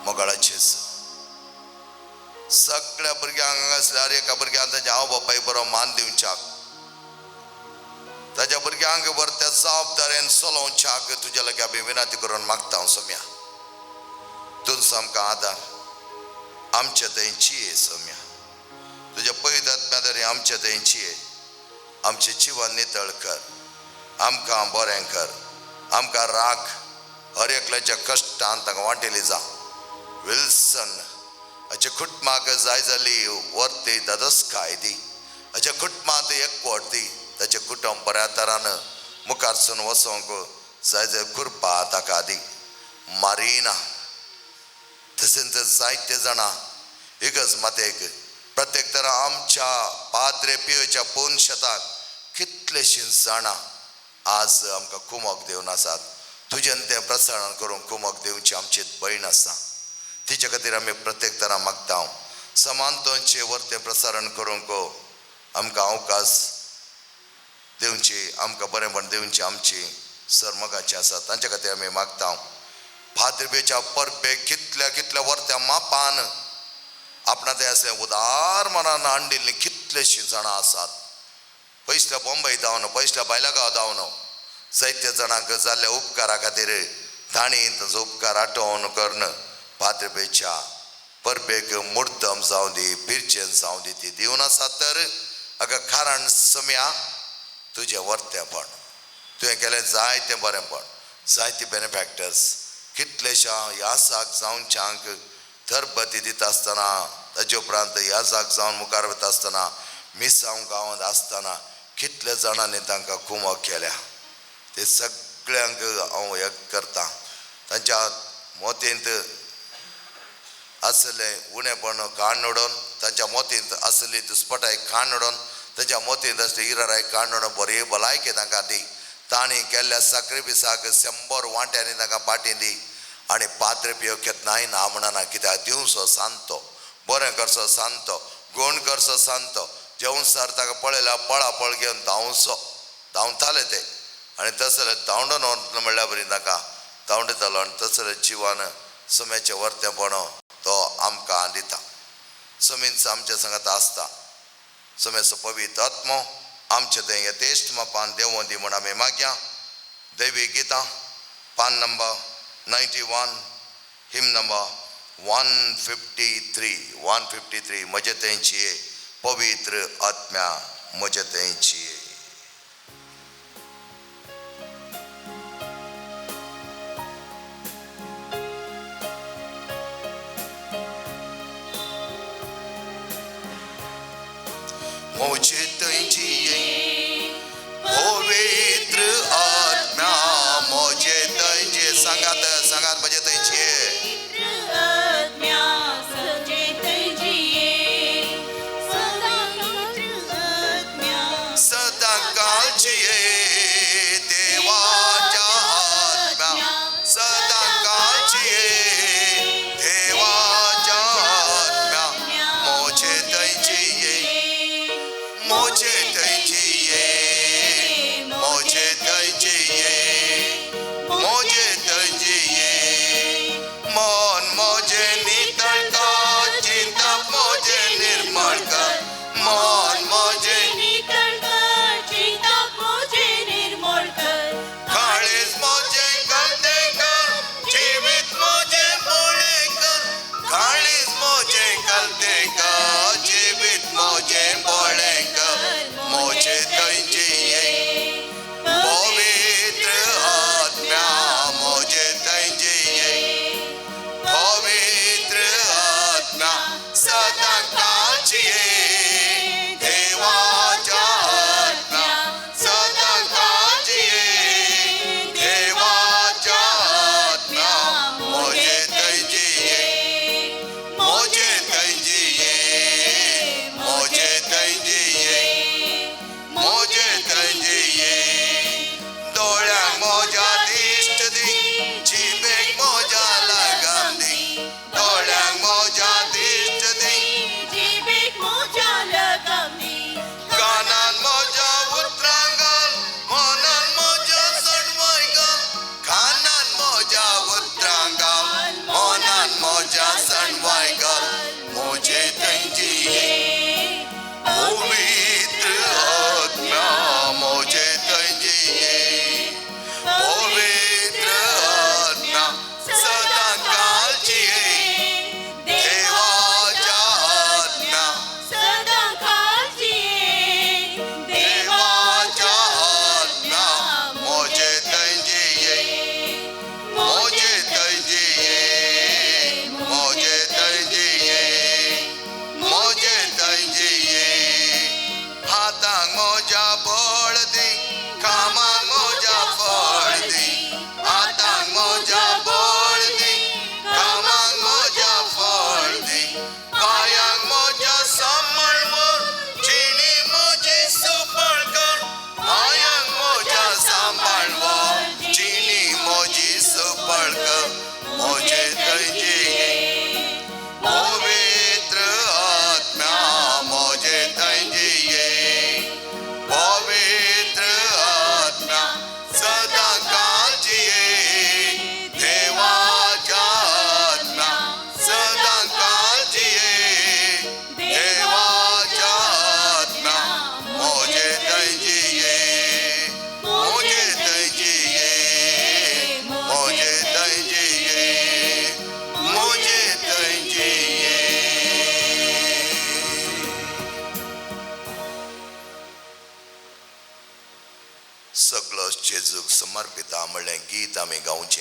मोगाळाचे. सगळ्या भुरग्यांक हांगासल्यार एका भुरग्यांक ताच्या आवय बापाय बरो मान दिवच्याक, ताच्या भुरग्यांक बरें त्या जबाबदारेन चलोवच्याक तुज्या लागीं आमी विनंती करून मागता हांव. सोम्या तुजो आमकां आदार आमचे थंयची सोम्या, तुज्या पयत आत्म्या तरी आमचे थंयची. आमचें जिवन नितळ कर, आमकां बरें कर, आमकां राख. हर एकल्याच्या कश्टान तांकां वांटेली जा. विल्सन हाच्या कुटुंबाक जाय जाली वर्ती दादोसकाय दी, हाच्या कुटुंबांत एकवट दी, ताचें कुटुंब बऱ्या तरान मुखारसून वचोंक जाय जाय कृपा ताका दी. मारिना तशेंच जायते जाणां एकच मातेक प्रत्येक तरा आमच्या पाद्रे पियोच्या पोन शेताक कितलेशीं जाणां आज आमकां कुमक दिवन आसात. तुजेन तें प्रसारण करूंक कुमक दिवची आमची भयण आसा, तिच्या खातीर आमी प्रत्येक तरा मागता. समानतांचे वरतें प्रसारण करूंक आमकां अवकाश दिवची, आमकां बरेंपण दिवची आमची सरमगाची आसा, तांच्या खातीर आमी मागता. फादरबेच्या परबेक कितल्या कितल्या वरत्या मापान आपणा ते असलें उदार मनान हाडिल्लीं कितलेशीं जाणां आसात. पयसल्या बॉम्बे धांवन, पयसल्या बायलागांव धांवन जायत्या जाणांक जाल्ल्या उपकारा खातीर तांणी तांचो उपकार आठवण करून पाद्रबेच्या परबेक मुर्दम जावं दी, बिरचेन जावं दी, ती दिवन आसा. तर अगं कारण सम्या तुजें वरतेंपण तुवें केलें जायतें बरेंपण, जायते बेनिफॅक्टर्स कितलेश्या ह्या साक जावच्यांक तरबती दिता आसतना, ताजे उपरांत ह्या जाग जावन मुखार वता आसतना मिसांव गांवांत आसतना कितल्या जाणांनी तांकां कुमक केल्या. ते सगळ्यांक हांव एक करता. तांच्या मोतींत आसलें उणेपण काण उडोवन, तांच्या मोतींत आसली दुस्पटाय काण उडोवन, तांच्या मोतींत आसली इराराय काण उडोवन बरी भलायकी तांकां दी. तांणी केल्ल्या साक्रिफिसाक 100 वांट्यांनी तांकां पाटी दी. आनी पाद्रे पियो केन्नाय ना म्हणना, कित्याक दिवचो सांतो, बरें करचो सांतो, गुण करचो सांतो. जेवण सर ताका पळयल्यार पळापळ घेवन धांवचो, धांवताले ते. आनी तसले धांवडून वतलो म्हणल्यार बरी ताका धांवडयतालो. आनी तसले जिवान सुम्याचें वरतेंपण तो आमकां दिता. सुमींच आमच्या संगात आसता. सुम्याचो पवित्र आत्मो आमचे थंय यथेश्ट मापान देवों दी म्हूण आमी मागया. दैवी गितां पान नंबर 91, हिम नंबर 153, 153. म्हजे थंयची पवित्र आत्म्या म्हजे थंयची. म्हजे थंयची पवित्र आत्म्या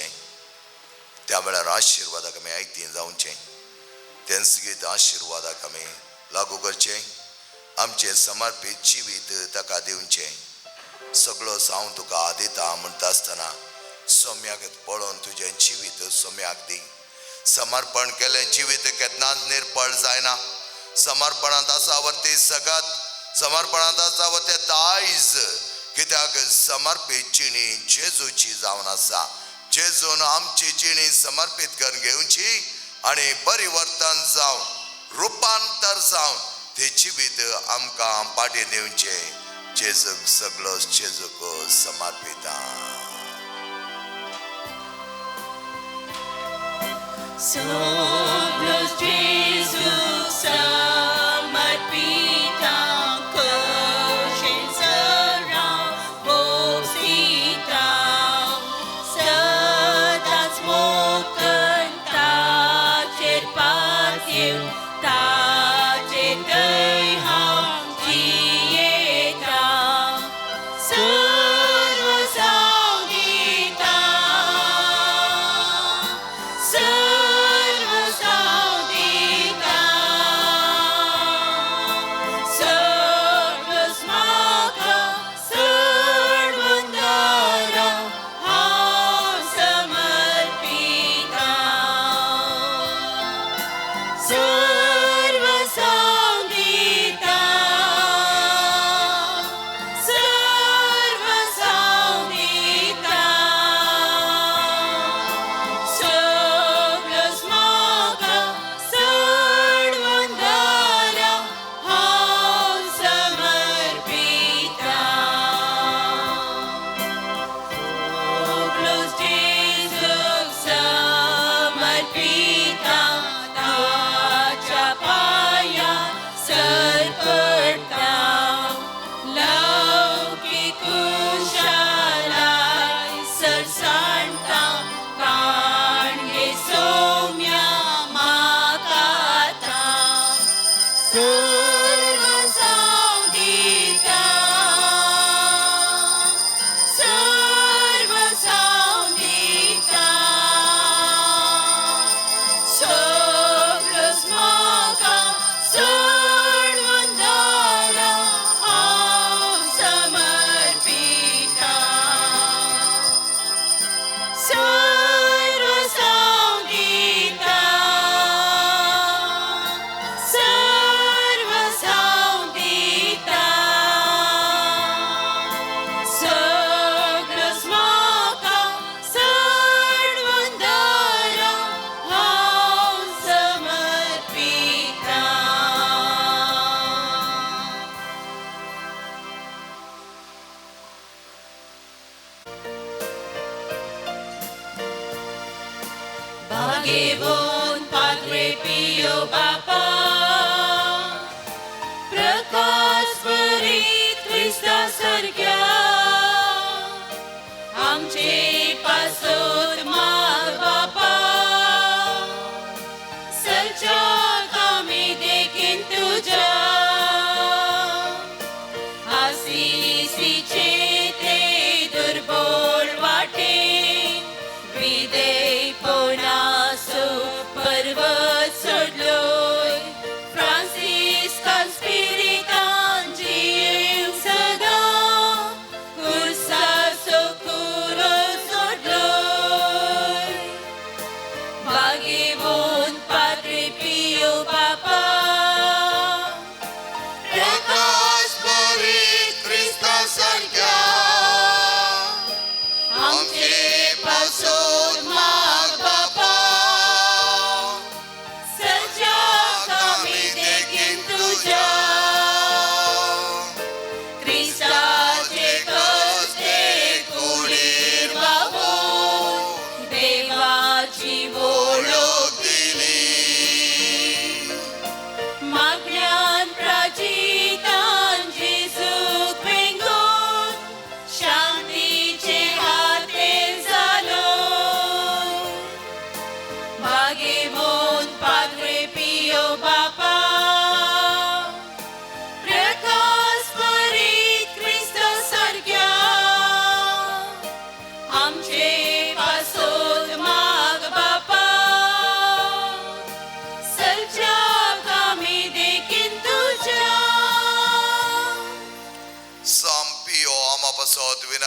जावचें, त्या वेळार आशिर्वादाक आमी आयतीं जावचें, तेंच गीत आशिर्वादाक आमी लागू करचें, आमचें समर्पीत जिवीत ताका दिवचें. सगळो हांव तुका दिता म्हणटा आसतना सोम्याक पळोवन तुजें जिवीत सोम्याक दी. समर्पण केलें जिवीत केन्नाच निर्पळ जायना. समर्पणांत आसा वरती सगत, समर्पणांत आसा वरते दायज, कित्याक समर्पीत जिणी जेजूची जावन आसा. जेजून आमची जिणी समर्पीत करून घेवची आनी परिवर्तन जावन रुपांतर जावन ते जिवीत आमकां पाटी दिवचें. जेजूक सगळो जेजूक समर्पिता. Soglos Gesù samarpita koshin bosita sadat smokan tacher patiu tache ham jieta sarva saudita sarva saudita sarva smaka sarvandara ham samarpita sarva saudita sarva saudita सगळोच म्हाका सर्वंदारा हांव समर्पिता. सगळोच जेजूक समर्पिता ताच्या पांया सरपडटा लौकीक कुशालाय सरसाणटा काणगे सोम्या म्हाका सर्व सावदिता सर्व सावदिता सगळोच म्हाका सर्वंदारा हांव समर्पिता सर्व सावदिता सर्व सावदिता सगळोच म्हाका सर्वंदारा हांव समर्पिता. Bagevon Padre Pio Bapa Prakash बरी क्रिस्ता सारक्या आमचे पासत माग बापा सलच्याक आमी देखीन तुज्या आसिसीचे ते दुर्बोळ वाटे विदेयपणाचो पर्वत सोडलोय फ्रांसिस्कान स्पिरितान जिव सदां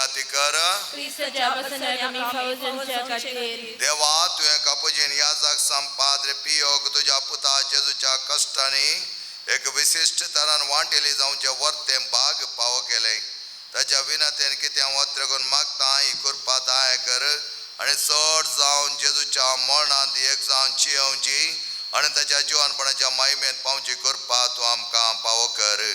विनाती कर. क्रिस्ताच्या पासनाक आमी फावो जावच्या खातीर. देवा, तुवें कापुजीन याजक सांग पाद्रे पियोक तुज्या पुता जेजूच्या कश्टांनी एक विशिश्ट तरान वांटेली जावचें वर्तें भाग पावो केलें. ताच्या विनातेन कितें वत्र करून मागता, ही कृपा दाय कर आनी चड जावन जेजूच्या मरणांत एक जावन जियेवची आनी ताच्या जिवनपणाच्या माहिमेंत पावची कृपा तूं आमकां पावो कर.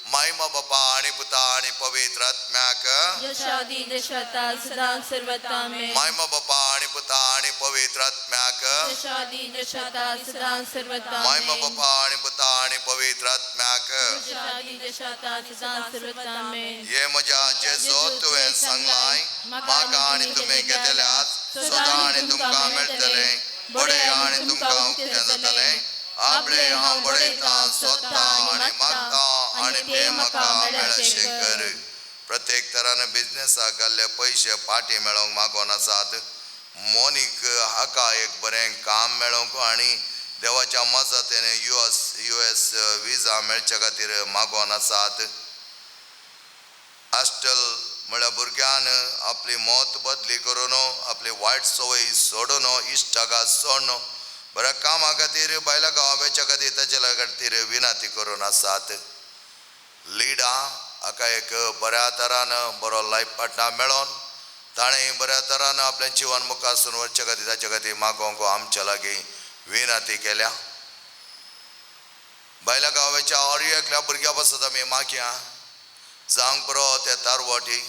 मायमा बापा आनी पुता आनी पवित्र आत्म्याक. जशा आदी जशा आतां सदां सर्वता आमेन. मायमा बापा आनी पुता आनी पवित्र आत्म्याक. जशा आदी जशा आतां सदां सर्वता मायमा आमेन. बापा आनी पुता आनी पवित्र आत्म्याक. जशा आदी जशा आतां सदां सर्वता आमेन. हे म्हज्या जेजो, तुवें सांगलाय, म्हाका आनी तुमी घेतल्यात सदां आनी तुमकां मेळटलें, बडे आनी तुमकां उक्तें जातलें. आपले हांव बडयतां, सोदतां आनी मागतां आनी तें म्हाका मेळशें कर. प्रत्येक तरान बिजनेसाक घाल्ले पयशे पाटी मेळोवंक मागोन आसात. मोनीक हाका एक बरें काम मेळोवंक आनी देवाच्या मजतीन युएस विजा मेळचे खातीर मागोन आसात. आस्टल म्हळ्यार भुरग्यान आपली मत बदली करून, आपली वायट संवय सोडून, इश्टागात सोडून बऱ्या कामा खातीर, बायलां गांवा वेच्या खातीर ताच्या खातीर विनंती करून आसात. लिडा हाका एक बऱ्या तरान बरो लायफ पार्टनर मेळोन ताणें बऱ्या तरान आपलें जिवन मुखार सून वचचे खातीर ताचे खातीर मागोवंक आमच्या लागीं विनंती केल्या. बायलां गांवाच्या हर एकल्या भुरग्या पासत आमी मागया. जावंक पुरो ते तारवाटी,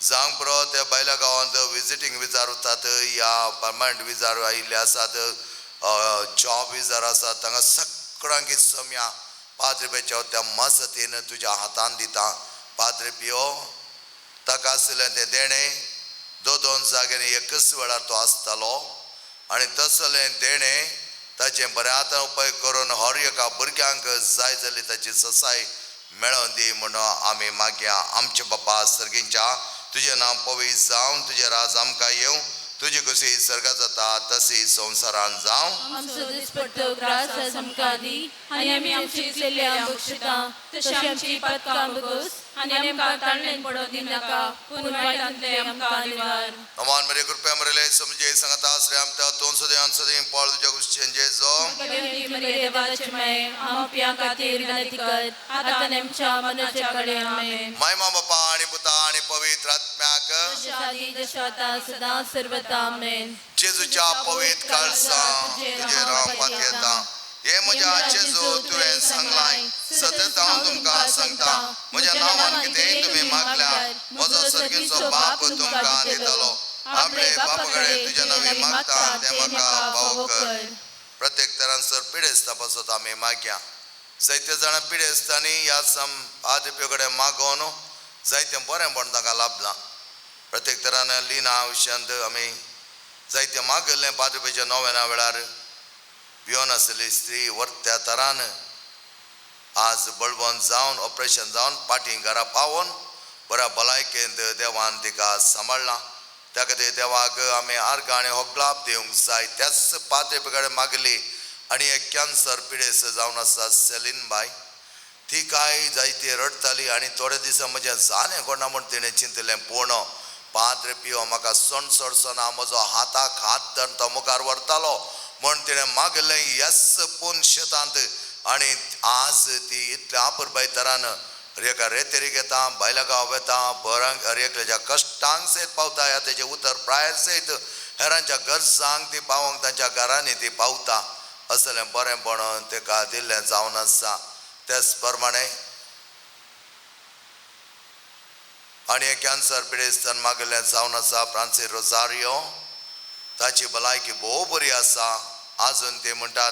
जावंक पुरो ते बायल्या गांवांत विजिटींग विजार उरतात या परमनंट विजार आयिल्ले आसात, जॉब विजार आसात, तांकां सगळ्यांक सम्या पाद्रे पेच्या त्या मजतीन तुज्या हातान दिता. पाद्रे पियो ताका आशिल्लें तें देणें दोन दोन जाग्यांनी एकच वेळार तो आसतालो आनी तसलें देणें ताचें बऱ्या हातान उपयोग करून हर एका भुरग्यांक जाय जाल्ली ताची ससाय मेळोवन दी म्हणून आमी मागया. आमचे बापा सर्गींच्या, तुजें नांव पवित्र जावं, तुजें राज आमकां येवं, तुजी कशी सर्गात जाता तशी संवसारान जावं. आमचो दिसपट्टो ग्रास आज आमकां दी आनी आमी आमची चुकलेल्या बक्षिता तशी आमची पातकां बगोस आनी आमकां ताणलें पडोवंक दिनाका, पूण वायटांतलें आमकां निवार. नमान मरे कृपया मरेले समजे सांगता आश्रय आमच्या तूं सदैव सदैव पळ तुज्या कुश्चेन जेजो. मरे देवाचे माये, आमप्या खातीर विनंती कर आतां आमच्या मनाच्या कडेन आमेन. मायमा बापा आनी पुता आनी पवित्र आत्म्याक. जशा आदी जशा आतां सदां सर्वता आमेन. जेजूच्या पवित्र काळसा तुजेर हांव पातयेता. हे म्हज्या जेजू, तुवें सांगलाय, सतत हांव तुमकां सांगता, म्हज्या नांवान कितेंय तुमी मागल्यार म्हजो सर्गीचो बाप तुमकां दितलो. आपले बापा कडेन तुज्या नवी मागता तें म्हाका पावो कर. प्रत्येक तरान सर पिडेस्ता पासत आमी मागया. जायते जाणां पिडेस्तांनी ह्या सम पाद्रे कडेन मागोवन जायतें बरेंपण तांकां लाभलां. प्रत्येक तरान लिना विशयांत आमी जायतें मागल्लें. पाद्रे नोवेना वेळार भियोन आसली स्त्री वर्त्या तरान आज बळवंत जावन ऑपरेशन जावन पाटी घरा पावोवन बऱ्या भलायकेंत देवान तिका सांबाळ्ळां. त्या खातीर देवाक आमी आर्गां आनी होगलाप दिवंक जाय. त्याच पाद्रे कडेन मागली आनी एक कॅन्सर पिडेस्त जावन आसा सेलीन बाय, ती काय जायती रडटाली आनी थोडे दिसा म्हजें जालें कोणा म्हूण तिणें चिंतलें, पूण पाद्रे पियो म्हाका सण सोडसना म्हजो हाताक हात धरून तो मुखार व्हरतालो म्हूण तिणें मागलें येस पूण शेतांत. आनी आज ती इतल्या आपुरबाय तरान एका रेतेरीक येता, बायला गांव वेता, बरांक हर एकल्याच्या कश्टांक सयत पावता, ह्या तेजें उतर प्रायर सयत हेरांच्या गरजांक ती पावोंक तांच्या घरांनी ती पावता. असलें बरेंपण ताका दिल्लें जावन आसा. तेच प्रमाणे आनी एक कॅन्सर पिडेस्तान मागल्लें जावन आसा फ्रांसीस रोजारियो, ताची भलायकी भोव बरी आसा. आजून ते म्हणटात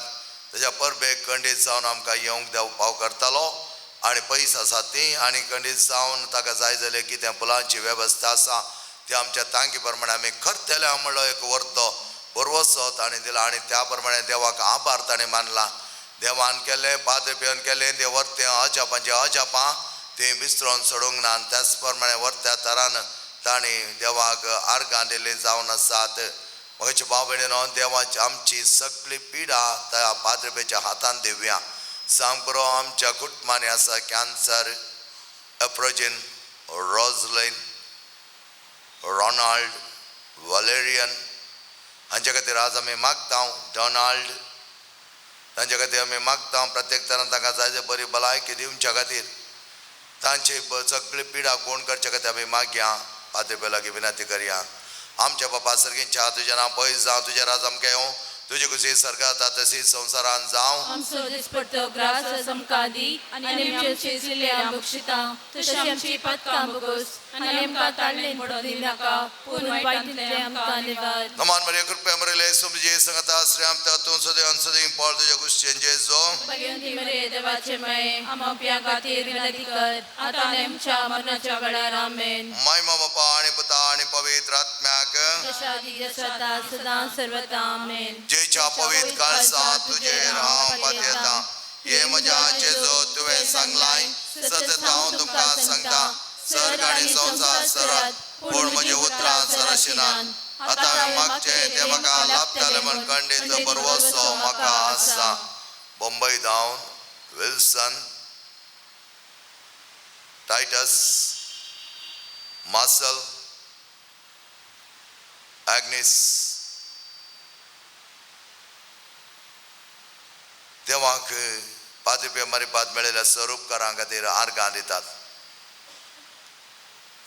ताच्या परबेक खंडीत जावन आमकां येवंक देव पाव करतालो आनी पयस आसा ती आनी खंडीत जावन ताका जाय जाल्यार कितें फुलांची वेवस्था आसा ती आमच्या तांकी प्रमाणे आमी करतले म्हणलो एक वर्तो बरवसो ताणें दिला आनी त्या प्रमाणे देवाक आभार ताणें मानला. देवान केलें, पाद्रे पिवन केलें तें वर्तें अजापांचें अजापां तीं विसरोन सोडूंक ना. आनी त्याच प्रमाणे वर्त्या तरान तांणी देवाक आर्गां दिल्लीं जावन आसात. म्हजे भाव भयणीनो, देवाची आमची सगळी पिडा त्या पाद्रे हातान दिवया. जावंक पुरो आमच्या कुटुंबांनी आसा कॅन्सर, एप्रोजीन, रोजलायन, रोनाल्ड, वलेरियन हांचे खातीर आज आमी मागता. डोनाल्ड तांचे खातीर आमी मागता. प्रत्येक तरान तांकां जाय ते बरी भलायकी दिवच्या खातीर, तांची सगळी पिडा कोण करच्या खातीर आमी मागया. पाद्री लागीं विनंती करया. आमच्या बापा सर्गींच्या, तुजें नांव पयस जावं, तुजें राज आमकां येवं, तुजी खुशी सर्गात जाता तशी संवसारान जावं. आमचो दिसपडतो ग्रास आज आमकां दी आनी आमचे चेचिल्ले बक्षिता तशी आमची पातकां भोगोस आनी आमकां ताळणेन पडोवंक दिनाका, पूण वायटांतलें आमकां निवार. नमान मरिया, कृपया मरिले, तुमचे संगता श्री आमच्या तूं सदैव सदैव पाळ तुज्या कुशीन जेजो. भगवंती मरिये, देवाचे माये, आम्हा पाप्यां खातीर विनंती कर, आतां आनी आमच्या मरणाच्या वेळार. आमेन. महिमा बापा आणि पुता आणि पवित्र आत्म्याक, जशा आदी जशा आतां सदां सर्वदा. आमेन. जेच्या पवित्र काळसा तुजेर हांव पातयेता. हे म्हज्या जेजो, तुवें सांगलाय, सतत हांव तुमकां सांगता, सर्ग आनी संवसार सरात, पूण म्हजी उतरां सरशिनात. आतां हांवें मागचें तें म्हाका लाभतलें म्हण खंडीत भरवसो म्हाका आसा. बंबय धावन विल्सन, टायटस, मासल, ॲग्निस देवाक पाद्री मारिपाद मेळिल्ल्या स्वरूपकारां खातीर आर्गां दितात.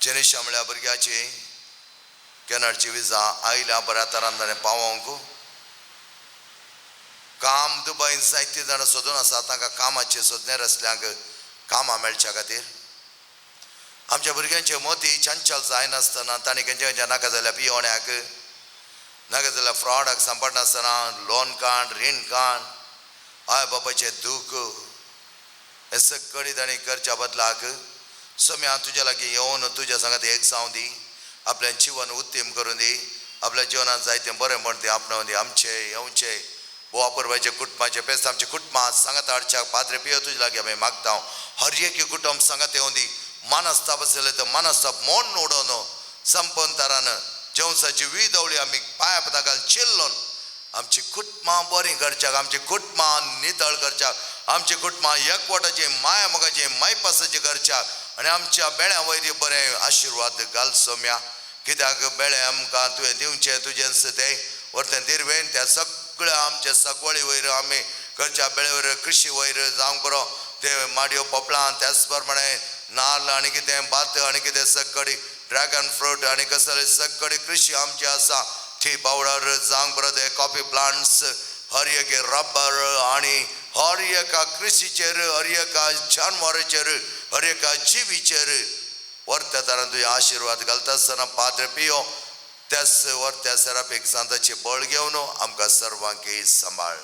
जेनिशा म्हळ्या भुरग्याची कॅनडाची विजा आयल्या, बऱ्या तरान ताणें पावोवंक. काम दुबयन जायते जाणां सोदून आसा, तांकां कामाचे सोदणे आसल्यांक कामां मेळच्या खातीर. आमच्या भुरग्यांचे मोती चंचल जायनासतना तांणी खंयच्या खंयच्या नाका जाल्यार पियोण्याक, नाका जाल्यार फ्रॉडाक सांपडनासतना लोन काड, रीण काड, I बापायचें दूख हें सगळी तांणी करच्या बदलाक सम्या तुज्या लागीं येवन तुज्या सांगात एक जावं दी, आपलें जिवन उत्तीम करून दी, आपल्या जिवनांत जायतें बरें म्हण तें आपणावन दी. आमचे येवचे बोवा परवाचे कुटुंबाचे पेस्त आमचे कुटुंबां सांगात हाडच्या पाद्रे पियो तुजे लागीं आमी मागता. हर एक कुटुंब सांगात येवन दी. मानस्ताप आसलें तर मानस्ताप मोडून उडोवन संपन्न तरान जेवसाची वीदवळी आमी पांया पदां घालून चिल्लोन आमची कुटुंबां बरीं करच्याक, आमची कुटुंबां नितळ करच्याक, आमची कुटुंबां एकवटाची, माया मोगाची, मायपासाची करच्याक आनी आमच्या बेळ्या वयर बरें आशिर्वाद घाल सोम्या. कित्याक बेळे आमकां तुवें दिवचें तुजेंच तें वरतें दिरवेन त्या सगळ्या आमच्या सगवळी वयर आमी करच्या बेळे वयर कृशी वयर जावंक बरो ते माडयो पोपळां, त्याच प्रमाणे नाल्ल आनी कितें भात आनी कितें सगळी ड्रॅगन फ्रूट आनी कसले सगळी कृशी आमची आसा. टी पावडर जावंक बरो ते कॉफी प्लांट्स, हर एक रबर आनी हर एका कृशीचेर, हर एका जानवराचेर, हर एका जिवीचेर वरत्या तरान तुजे आशिर्वाद घालता आसतना पाद्रे पियो त्याच वरत्या सेरापीक सांताची बळ घेवन आमकां सर्वांकी सांबाळ.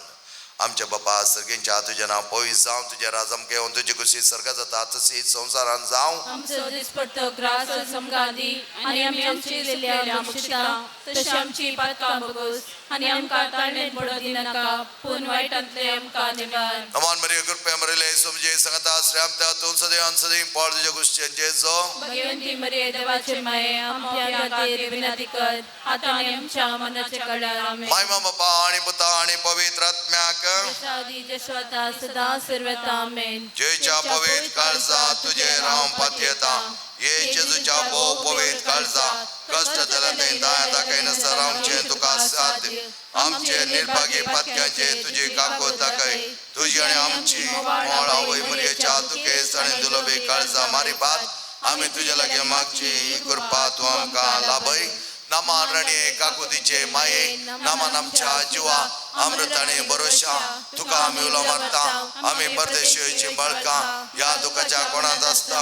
आमच्या बापा सर्गींच्या, तुजें नांव पयस जावं, तुजें राज आमकां येवन, तुजी खुशी सर्गात जाता तशी संवसारान जावं. आमचो दिसपडतो ग्रास आज आमकां दी आनी आमी आमची चुकलेल्या बक्षिता तशी आमची पातकां भोगोस आनी आमकां ताळणेन पडोवंक दिनाका, पूण वायटांतलें आमकां निवार. नमान मरिया, कृपया मरिले, तुमचे सांगता श्री तूं सदैव सदैव पाळ तुज्या कुशीन जेजो. भगवंती मरिये, देवाचे माये, आमच्या खातीर विनंती कर, आतां आनी आमच्या मरणाच्या वेळार. आमेन. महिमा बापा आणि पुता आणि पवित्र आत्म्याक, जशा आदी जशो आतां सदां सर्वता. आमेन. जेच्या पवित्र काळजा तुजेर हांव पातयेता. ये जेजूच्या भोव पवित्र काळजा, कश्ट जाल्यार तें दाया दाखयनासतना रावचें तुका साध्य. आमचे निर्भागी पातक्यांचे तुजी काकूत दाखय. तुजी आनी आमची मोळ आवय मरियेच्या दुखेस्त आनी दुलबी काळजा मारिपात आमी तुज्या लागीं मागची ही कृपा तूं आमकां लाभय. नामान रणे काकुतीचे माये, नामान आमच्या जिवा अमृत आनी भरोशा, तुका आमी उलो मारता. आमी परदेशीची बाळकां ह्या दुखाच्या कोणांत आसता.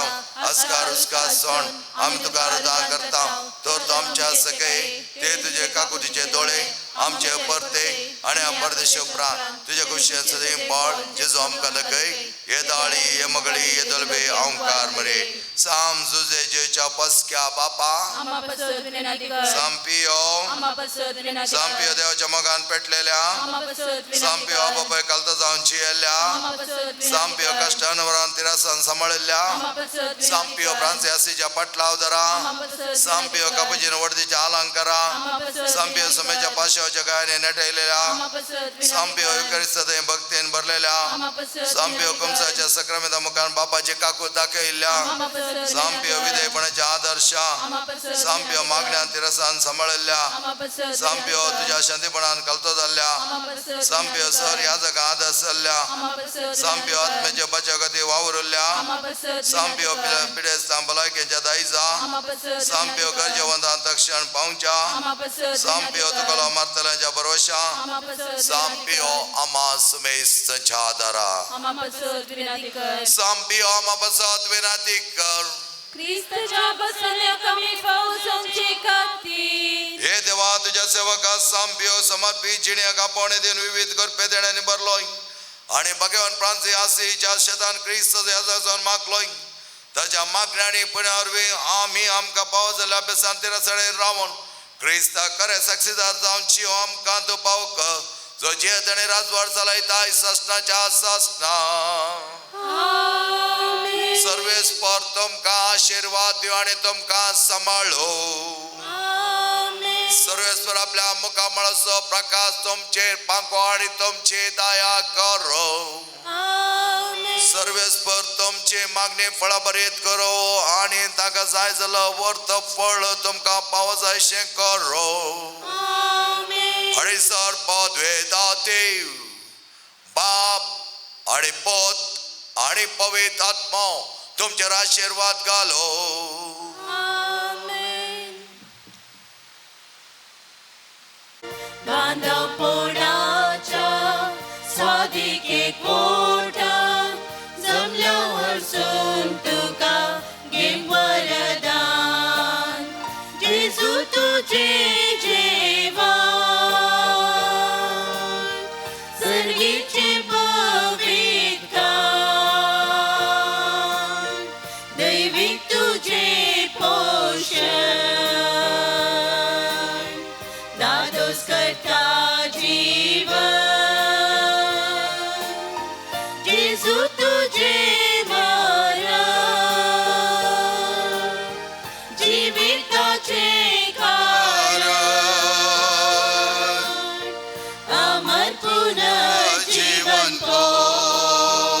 अस्कार उस्कार सोण आमी तुका रुदां करता. तर तूं आमच्या सकय ते तुजे काकुतीचे दोळे आमचे परते आनी परदेशी उपरांत तुजे खुशयेन सदैव पाळ जेजू आमकां दाखय. हे दाळी, हे मगळी, हे दलबे ओंकार मरे. साम जुजे जेच्या पसक्या बापा, आम्हा पासत विनंती कर. सांपियो, आम्हा पासत विनंती कर. सांपियो देवाच्या मोगान पेटलेल्या, आम्हा पासत विनंती सांपियो कर. बापाय कलता जावन चियेल्ल्या, आम्हा पासत विनंती सांपियो कर. कश्टान तिरासान सांबाळिल्ल्या, आम्हा पासत विनंती सांपियो कर. फ्रांसियासीच्या पटलावदरा, आम्हा पासत विनंती सांपियो कर. कपुजीन वडदीच्या अलंकारा, आम्हा पासत सांपियो विनंती सोम्याच्या कर. पाशान बचावच्या गायने नटयलेल्या आमा पसत विनंती सांपियो कर. युकरिस्त भक्तीन भरलेल्या आमा पसत सांपियो विनंती कर. कुमसाच्या सक्रामेंता मुखार बापाची काकूत दाखयल्ल्या आमा पसत विनंती सांपियो कर. विधेयपणाचे आदर्श आमा पसत सांपियो विनंती कर. मागण्यान तिरसान सांबाळिल्ल्या आमा पसत सांपियो विनंती कर. तुझ्या शांतीपणान कलतो जाल्ल्या आमा पसत सांपियो विनंती सर कर. याजक आदर्श जाल्ल्या आमा पसत सांपियो विनंती कर. आत्म्याच्या बचाव खातीर वावरुल्ल्या आमा पसत विनंती सांपियो कर. पिडेस्तां भलायकेच्या दायजा आमा पसत सांपियो विनंती कर. गरजेवंतां तक्षण पावच्या आमा पसत सांपियो विनंती कर. तुकालो मारतल्यांच्या भरवशा आमा पसत विनंती सांपियो कर. आमा सुमेस्तच्या आदारा आमा पसत विनंती कर. सांपियो आमा पसत विनंती कर. क्रिस्तच्या बसल्या कमी फौजांची खातीर हे देवा तुझ्या सेवका सांपियो समर्पित जिण्याक आपोवणे दिवन विविध करपे देण्यांनी भरलोय आनी भगवान फ्रांसी आसीच्या शेतान क्रिस्त याजक मागलोय ताच्या मागण्या आनी पुण्या वरवीं आमी आमकां पावो जाल्ल्या अभ्यासान तिरसडेन रावन क्रिस्ता खरे साक्षीदार जावची हो आमकां तूं पावक जो जियेत आनी राजवाड चलयता सासणाच्या सासणा. आमेन. सर्वेस्पर तुमकां आशिर्वाद दिवं आनी तुमकां सांबाळो. आमेन. सर्वेस्पर आपल्या मुखामळाचो प्रकाश तुमचेर पांको आनी तुमची दया करो. आमेन. सर्वेस्पर तुमची मागणी फळाभरीत करो आनी ताका जाय जालो वर्त फळ तुमकां पावो जायशें करो. आमेन. आनी सर पदवेदा देव बाप आनी पोत आनी पवित्र आत्मो तुमचेर आशिर्वाद घालो. आमेन. बांधवपणाच्या स्वादिके कोटा जमल्यावरसून तुका घे वरदान जेजू तुझे जेवण सर्गीचे पवित्र दैविक तुझे पोषण दादोस करता जीवन जेजू तुझे मरण जिविताचे कारण अमर पुनर्जीवन पोण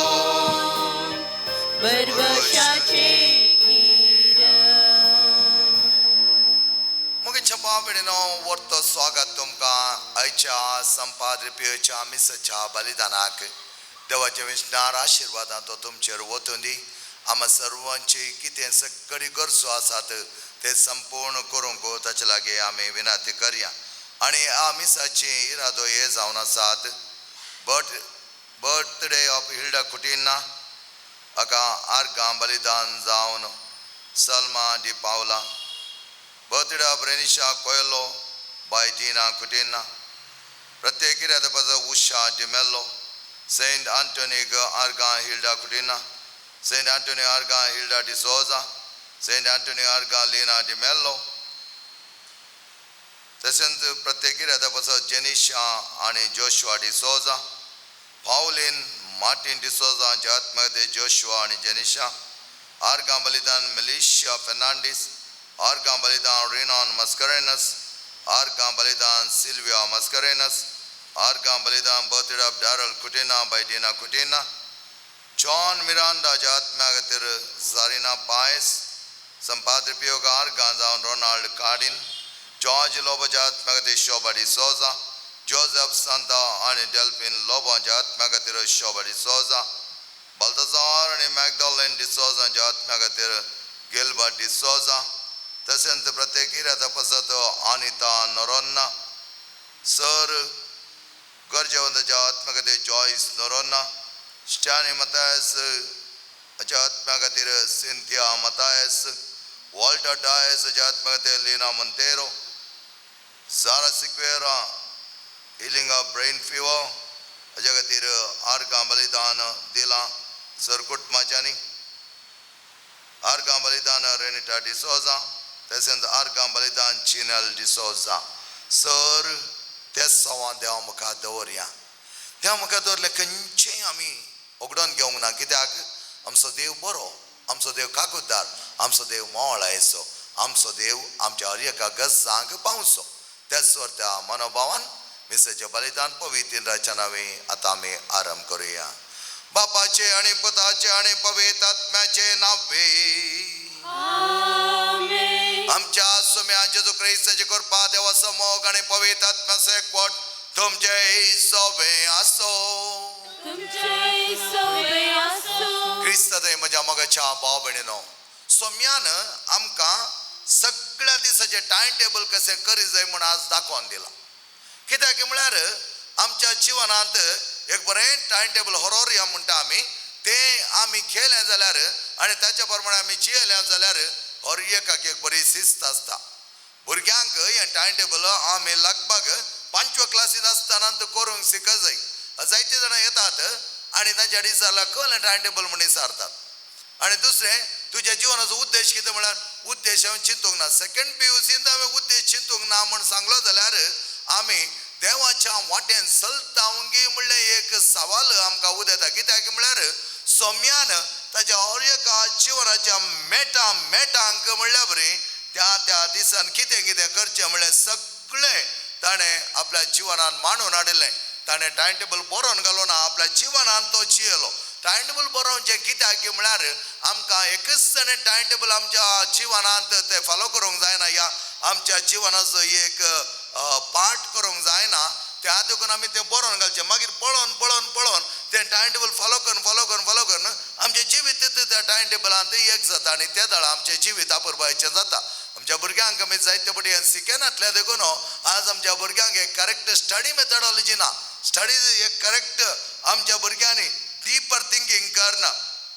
बरवशाचे किरण. मुगेच्या भाव वर्त स्वागत तुमकां आयच्या संपाद रिपियोच्या मिसाच्या बलिदानाक. देवाच्या विष्णार आशिर्वादान तो तुमचेर वतून दी. आमा सर्वांची कितें सगळी गरजो आसात ते संपूर्ण करूंक ताचे लागीं आमी विनंती करया. आनी ह्या मिसाची इरादो हे जावन आसात बर्थडे ऑफ हिल्डा कुटिन्हा हाका आर्गां बलिदान जावन Salma de Paula, birthday of Renisha Coelho by Dina Coutinho, प्रत्येक इरादा पद उषा डिमेल्लो, सेंट आंटोनी आर्गां हिल्डा कुटिन्हा, सेंट आंटोनी आर्गां हिल्डा डिसोजा, सेंट आंटोनी आर्गां लीना डिमेल्लो. तशेंच प्रत्येक इरादा पद जेनिशा आनी जोशुआ डिसोजा, पावलीन मार्टीन डिसोजा हांच्या आत्महत्ये जोशुआ आनी जेनिशा. आर्गां बलिदान मेलिशिया फेर्नांडीस, आर्गां बलिदान रिनॉन मस्करेनस, आर्गां बलिदान सिल्विया मस्करेनस, आर्गां बलिदान birthday of Daryl Coutinho by Dina Coutinho, John Miranda हाच्या आत्म्या खातीर सारिना पायस, संपादपियोग आर्गां जावन रोनाल्ड कार्डीन, जॉर्ज लोबोच्या आत्म्या खातीर शोभा डिसोजा, जोसेफ सांता आनी डेल्फिन लोबो हांच्या आत्म्या खातीर शोभा डिसोजा, बाल्तजार आनी मॅगडॉलिन डिसोजा हांच्या आत्म्या खातीर गिलबर्ट डिसोजा. तशेंच प्रत्येक इरादा पसत अनिता नोरोन्ना, सर गरजेवंताच्या आत्म्या खातीर जॉयस नोरोन्ना, स्टॅनी मतायस हाच्या आत्म्या खातीर सिंथिया मतायस, वॉल्टर डायस हाच्या आत्म्या खातीर Lina Monteiro, Sara Sequeira healing of brain fever हाच्या खातीर आर्गां बलिदान दिलां सर कुटुंबाच्यांनी. आर्गां बलिदान रेनिटा डिसोजा, तशेंच आर्गां बलिदान चिनल डिसोजा. सर ते सवां देवा मुखार दवरया. देवा मुखार दवरले खंयचेय आमी उगडोन घेवंक ना, कित्याक आमचो देव बरो, आमचो देव काकुदार, आमचो देव मोळ आयचो, आमचो देव आमच्या हर एका गजांक पावचो. त्याच त्या मनोभावान मिसाचें बलिदान पवित्र राच्या नांवे आतां आमी आरंभ करुया. बापाचे आनी पुताचे आनी पवित्र आत्म्याचे नांवे. आमच्या सुम्या जेजू क्रिस्ताची कृपा, देवाचो मोग आनी पवित्र आत्म्याचो एकवट तुमचे सोबे आसो. क्रिस्तादय म्हज्या मोगाच्या भाव भयणीनो, सोम्यान आमकां सगळ्या दिसाचें टायम टेबल कशें करी जाय म्हूण आज दाखोवन दिलां. कित्याक म्हळ्यार आमच्या जिवनांत एक बरें टायम टेबल हरोरया म्हणटा आमी, तें आमी केलें जाल्यार आनी ताच्या प्रमाणे आमी जियेलें जाल्यार हर एकाक एक बरी शिस्त आसता. भुरग्यांक हें टायम टेबल आमी लगभग पांचव्या क्लासीन आसतना करूंक शिक जाय. जायते जाणां येतात आनी तांच्या दिसाला कळ्ळें टायम टेबल म्हूण विचारतात. आनी दुसरें, तुज्या जिवनाचो उद्देश कितें म्हळ्यार उद्देश हांवें चिंतूंक ना. सेकंड पी यू सीन हांवें उद्देश चिंतूंक ना म्हूण सांगलो जाल्यार आमी देवाच्या वाटेन चलता म्हणलें एक सवाल आमकां उदेता. कित्याक म्हळ्यार सोम्यान ताच्या हर एका जिवनाच्या मेटां मेटांक म्हणल्या बरी त्या त्या दिसान कितें कितें करचें म्हणल्यार सगळें ताणें आपल्या जिवनान मांडून हाडिल्लें. ताणें टायम टेबल बरोवन घालो ना, आपल्या जिवनान तो जियेलो. टायम टेबल बरोवचें कित्याक म्हळ्यार आमकां एकच ताणें टायम टेबल आमच्या जिवनांत तें फॉलो करूंक जायना, या आमच्या जिवनाचो एक पार्ट करूंक जायना, त्या देखून आमी तें बरोवन घालचें. मागीर पळोवन पळोवन पळोवन तें टायम टेबल फॉलो करून फॉलो करून फॉलो करून आमचें जिवीत त्या टायम टेबलांत एक जाता आनी त्या दळा आमचें जिवीत अपुरबायेचें जाता. आमच्या भुरग्यांक आमी जायते फावटी हें शिकयनातलें देखून आज आमच्या भुरग्यांक एक करेक्ट स्टडी मेथडॉलॉजी ना. स्टडी एक करेक्ट आमच्या भुरग्यांनी डीपर थिंकींग करना.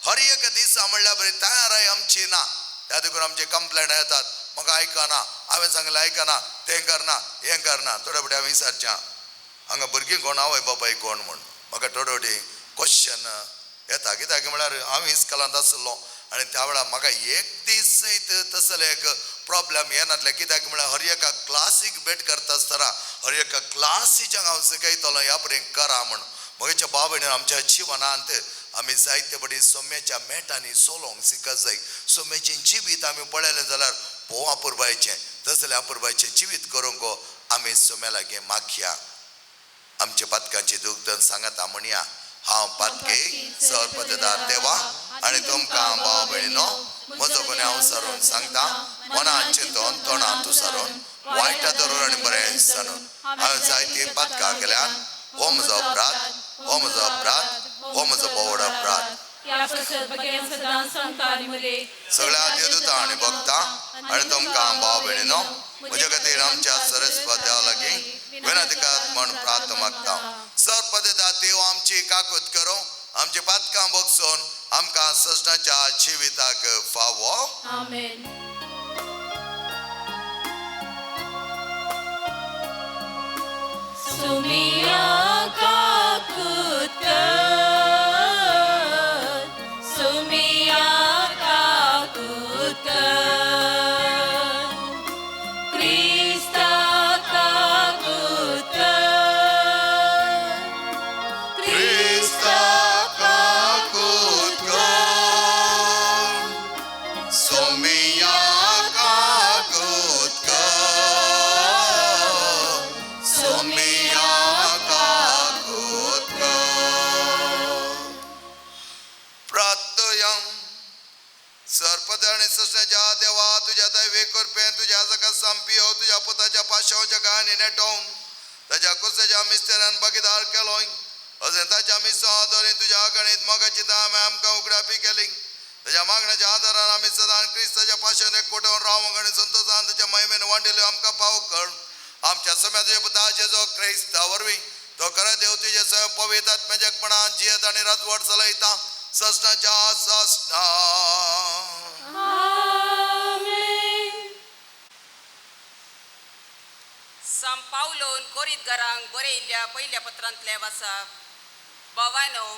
हर एक दिसा म्हणल्यार बरी तयाराय आमची ना. त्या देखून आमचे कंप्लेंट येतात, म्हाका आयकना, हांवें सांगलें आयकना, तें करना हें करना. थोडे फावटी हांवें विचारचें हांगा भुरगीं कोण, आवय बापाय कोण म्हूण. म्हाका थोडे फावटी क्वेश्चन येता. कित्याक म्हळ्यार हांव इस्कॉलांत आसलो आनी त्या वेळार म्हाका एक दीस सयत तसले एक प्रॉब्लम येनातले. कित्याक म्हळ्यार हर एका क्लासीक भेट करता आसतना हर एका क्लासीच्याक हांव शिकयतलो ह्या पर्यंत करा म्हूण. म्हज्या भाव भयणीन आमच्या जिवनांत आमी जायते फावटी सोम्याच्या मेटांनी चलोवंक शिकत जाय. सोम्याचें जिवीत आमी पळयलें जाल्यार भोव अपुरबायेचें, तसलें अपुरबायेचें जिवीत करूंक आमी सोम्या लागीं मागया. आमच्या पातकांची दुग्धन सांगाता म्हणया, हांव पातके सरपतदार देवा आनी तुमकां भाव भयणीनो म्हजो गुन्यांव सारून सांगता, मनान चिंतून तोंडान तुसारून वायट धरून आनी बरें सांडून हांवें जायतीं पातकां केल्यान. हो म्हजो अपराध, हो म्हजो अपराध, हो म्हजो बोवड अपराध. सगळ्या देवदूतां आनी भक्तां आनी तुमकां भाव भयणीनो म्हज्या खातीर आमच्या सरस्वत देवा लागीं विनंती म्हण प्रार्थना मागता. सरपदेदा देव आमची काकूत करूं, आमची पातकां बगसून आमकां सजनाच्या जिविताक फावो. आमेन. सुमिया काकूत कर, सुमिया काकूत कर, क्रिस्ता काकूत कर, क्रिस्ता काकूत कर, सुमिया काकूत कर, सुमिया काकूत कर. प्रार्थया. सरपद आनी ससण्याच्या देवा, तुज्या दैवी कृपेन तुज्या जगा संपियो तुज्या पुताच्या पाशांवच्या गायांनी नेटोवन ताच्या कुसाच्या मिस्तेरान भागीदार केलोय. अशें ताच्या मिसां आदारीन तुज्या गणीत मोगाची दाम आमकां उगडापी केली. ताच्या मागण्याच्या आदारान आमी सदां क्रिस्ताच्या पाशान एकवटून रावंक आनी संतोशान ताच्या महिमेन वांटिल्ल्यो आमकां पावो कर. आमच्या सम्या तुज्या पुता जेजू क्रिस्ता वरवीं तो खरो देव तुजे स्वयं पवित्र आत्म्याच्या एकपणान जियेत आनी राजवट चलयता ससनाच्या ससना. आमेन. सां पावलोन कोरीतगारांक बरयल्ल्या पयल्या पत्रांतलें वाचप. भावानो,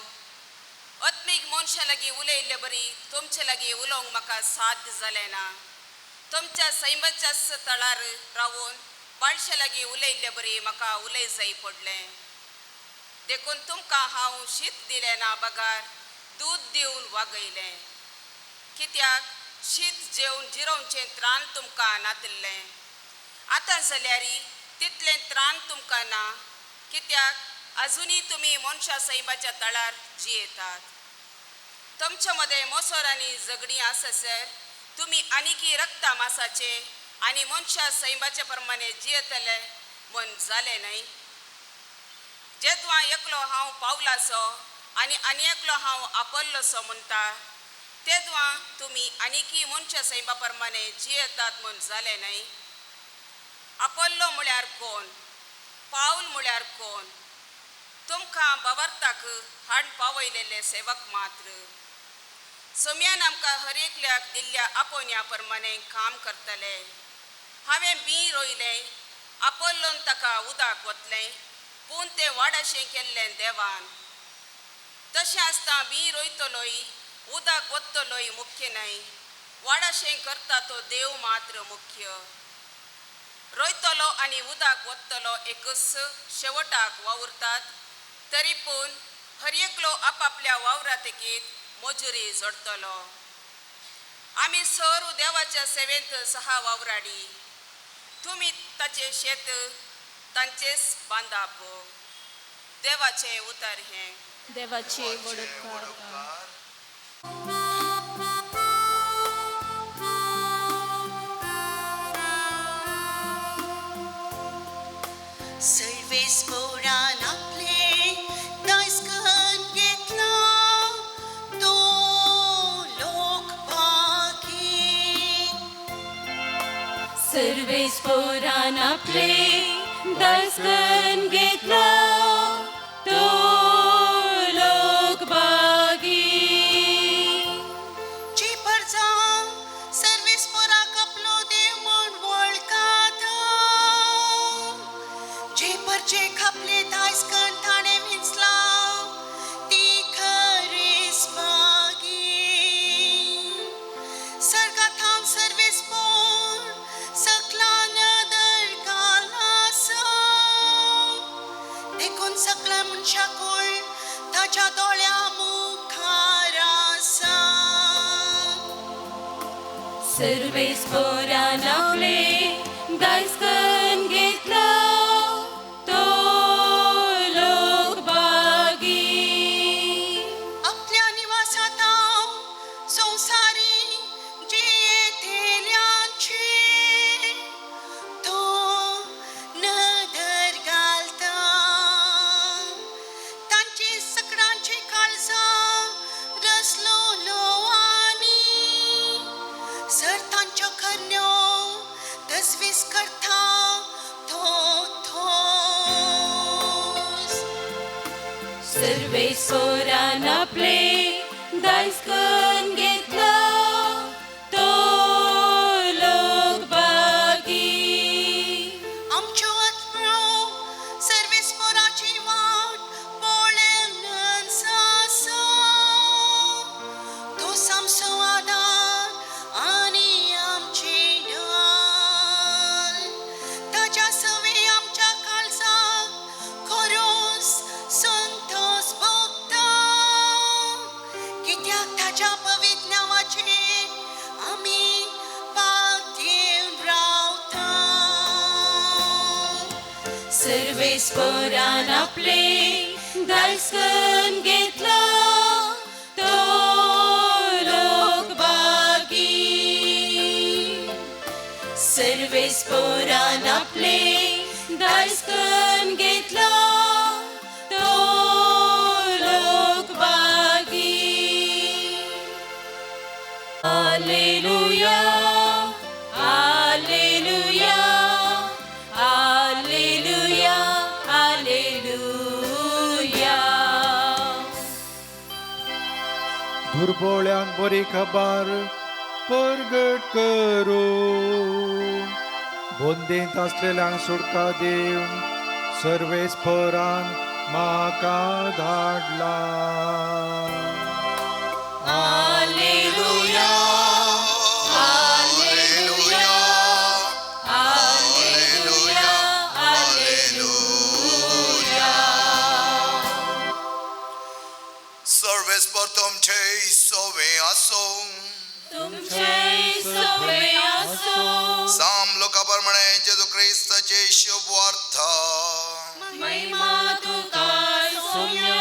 आत्मीक मनशां लागीं उलयल्ले बरी तुमचे लागीं उलोवंक म्हाका साध्य जालें ना. तुमच्या सैमाच्याच तळार रावून बाळशा लागीं उलयल्ले बरी म्हाका उलय जाय पडलें. देखून तुमकां हांव शीत दिलें ना बगार दूद दिवन वागयलें. कित्याक शीत जेवन जिरोवचें त्राण तुमकां नातिल्लें. आतां जाल्यार तितलें त्राण तुमकां ना, कित्याक अजुनूय तुमी मनशा सैमाच्या तळार जियेतात. तुमच्या मदें मोसोर आनी झगडीं आसासर तुमी आनीकी रक्ता मासाचे आनी मनशा सैमाच्या प्रमाणे जियेतले म्हण जालें न्हय? जेदवां एकलो हांव पावलासो आनी आनी एकलो हांव आपल्लोसो म्हणटा, तेदवां तुमी आनीकी मनशा सैमा प्रमाणे जियेतात म्हण जालें न्हय? आपल्लो म्हळ्यार कोण? पावल म्हळ्यार कोण? तुमकां बवर्ताक हाड पावयलेले सेवक मात्र. सोम्यान आमकां हर एकल्याक दिल्ल्या आपोवण्या प्रमाणे काम करतले. हांवें बीं रोयलें, आपोल्लोन ताका उदक वतलें, पूण तें वाडाशें केल्लें देवान. तशें आसता बीं रोयतलोय उदक वतलोय मुख्य न्हय, वाडाशें करता तो देव मात्र मुख्य. रोयतलो आनी उदक वतलो एकच शेवटाक वावुरतात, तरी पूण हर एकलो आपापल्या वावरातकीत मजुरी जोडटलो. आमी सर्व देवाच्या सेवेंत सहा वावराडी, तुमी ताचें शेत तांचेच बांदाप. देवाचें उतर हें. देवाचे वडोपकार. वडोपकार. सर्वेस पोरान आपले दायस्कन घेतला तो लोक भागी. सर्वेस पोरान आपले दायस्कन घेतला तो लोक भागी. जी परजा सर्वेस पोराक आपलो देव म्हूण वळखाता, जे परजे आपले दायस्कन ताणें विंचला ती खरीच भागी. सर्गाथावन सर्वेस पोर सकला नदर घालासा, देखून सगळ्या मनशाकूळ ताच्या दोळ्या मुखार आसा. सर्वेस पोरान आपले दायस्कन घेतला तो लोक भागी. आपल्या निवासात संवसारी जियेतेल्यांची तो नदर घालता, तांची सकडांची काळजां रसलोलो आनी सर तांच्यो करण्यो तजवीज करता तो थोस. सर्वेस पोरान आपले दायस्कन घेतला तो लोक भागी. आमच्यो आत्म्यो सर्वेस पोराची वाट पळेवन आसा, तो आमचो आदार आनी आमची ढाल. ताच्या सवे आमच्या काळजाक खरोच संतोष भोगता, कित्याक ताच्या पवित्र नांवाचेर आमी पातयेवन रावता. सर्वेस पोरान आपले दायस्कन घेतला तो लोक भागी. सर्वेस पोरान आपले दायस्कन घेतला तो लोक भागी. Alleluia, alleluia, alleluia, alleluia. दुर्बोळ्यांक बरी खबर परगट करून, बोंदेंत आसलेल्यांक सुटका दिवन सर्वेस्परान म्हाका धाडला. Alleluia, alleluia, alleluia, alleluia. सर्वेस्पर तुमचे सोवे आसूं. तुमचे सवे आसो. साम लोका प्रमाणे प्रमाणे जेजू क्रिस्ताचे शुभ वार्ता. महिमा तुका सोम्या.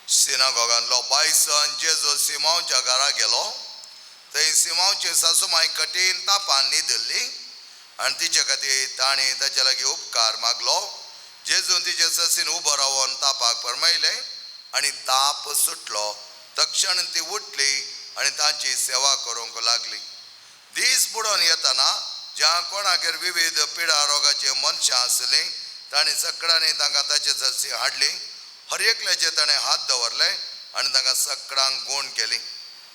सिनागोगांतलो बायसन जेजू सिमांवच्या घरा गेलो. थंय सिमांवची सासूमाय कठीण तापान न्हिदिल्ली आनी तिचे खातीर ताणें ताचे लागीं उपकार मागलो. जेजून तिचे ससीन उबो रावन तापाक फरमायलें आनी ताप सुटलो. तक्षण ती उठली आनी तांची सेवा करूंक लागली. दीस बुडोवन येतना ज्या कोणागेर विविध पिडा रोगाची मनशां आसलीं तांणी सगळ्यांनी तांकां ताचे ससी हाडली. हर एकल्याचे ताणें हात दवरले आनी तांकां सगळ्यांक गूण केली.